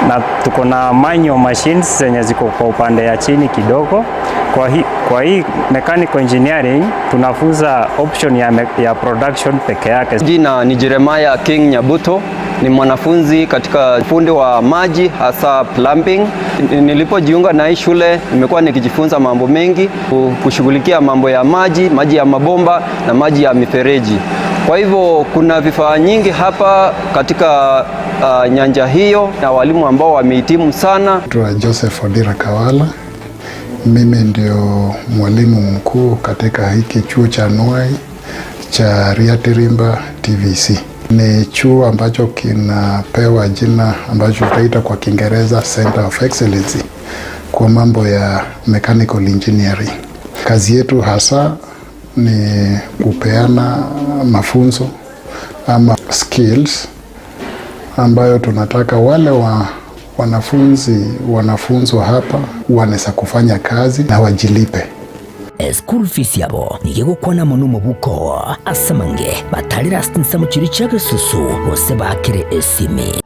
Speaker 8: na tuko na manual machines zenye ziko kwa upande ya chini kidogo. Kwa hii mechanical engineering tunafunza option ya production peke yake.
Speaker 14: Jina ni Jeremiah King Nyabuto, ni mwanafunzi katika fundi wa maji hasa plumbing. Nilipojiunga na hii shule nimekuwa nikijifunza mambo mengi, kushughulikia mambo ya maji, maji ya mabomba na maji ya mifereji. Kwa hivyo kuna vifaa nyingi hapa katika nyanja hiyo na walimu ambao wamehitimu sana.
Speaker 23: Naitwa Joseph Odira Kawala. Mimi ndio mwalimu mkuu katika hiki chuo cha anuai cha Riyatirimba TVC. Ni chuo ambacho kinapewa jina ambacho tutaita kwa Kiingereza Center of Excellency kwa mambo ya mechanical engineering. Kazi yetu hasa ni kupeana mafunzo ama skills ambayo tunataka wale wa wanafunzi wanafunzwa hapa wanaweza kufanya kazi na wajilipe.
Speaker 19: School fees yabo nigo egokwana amo nomobuko ase amange batarire ase chinsemo chiria chia gesusu gose baakere esimi.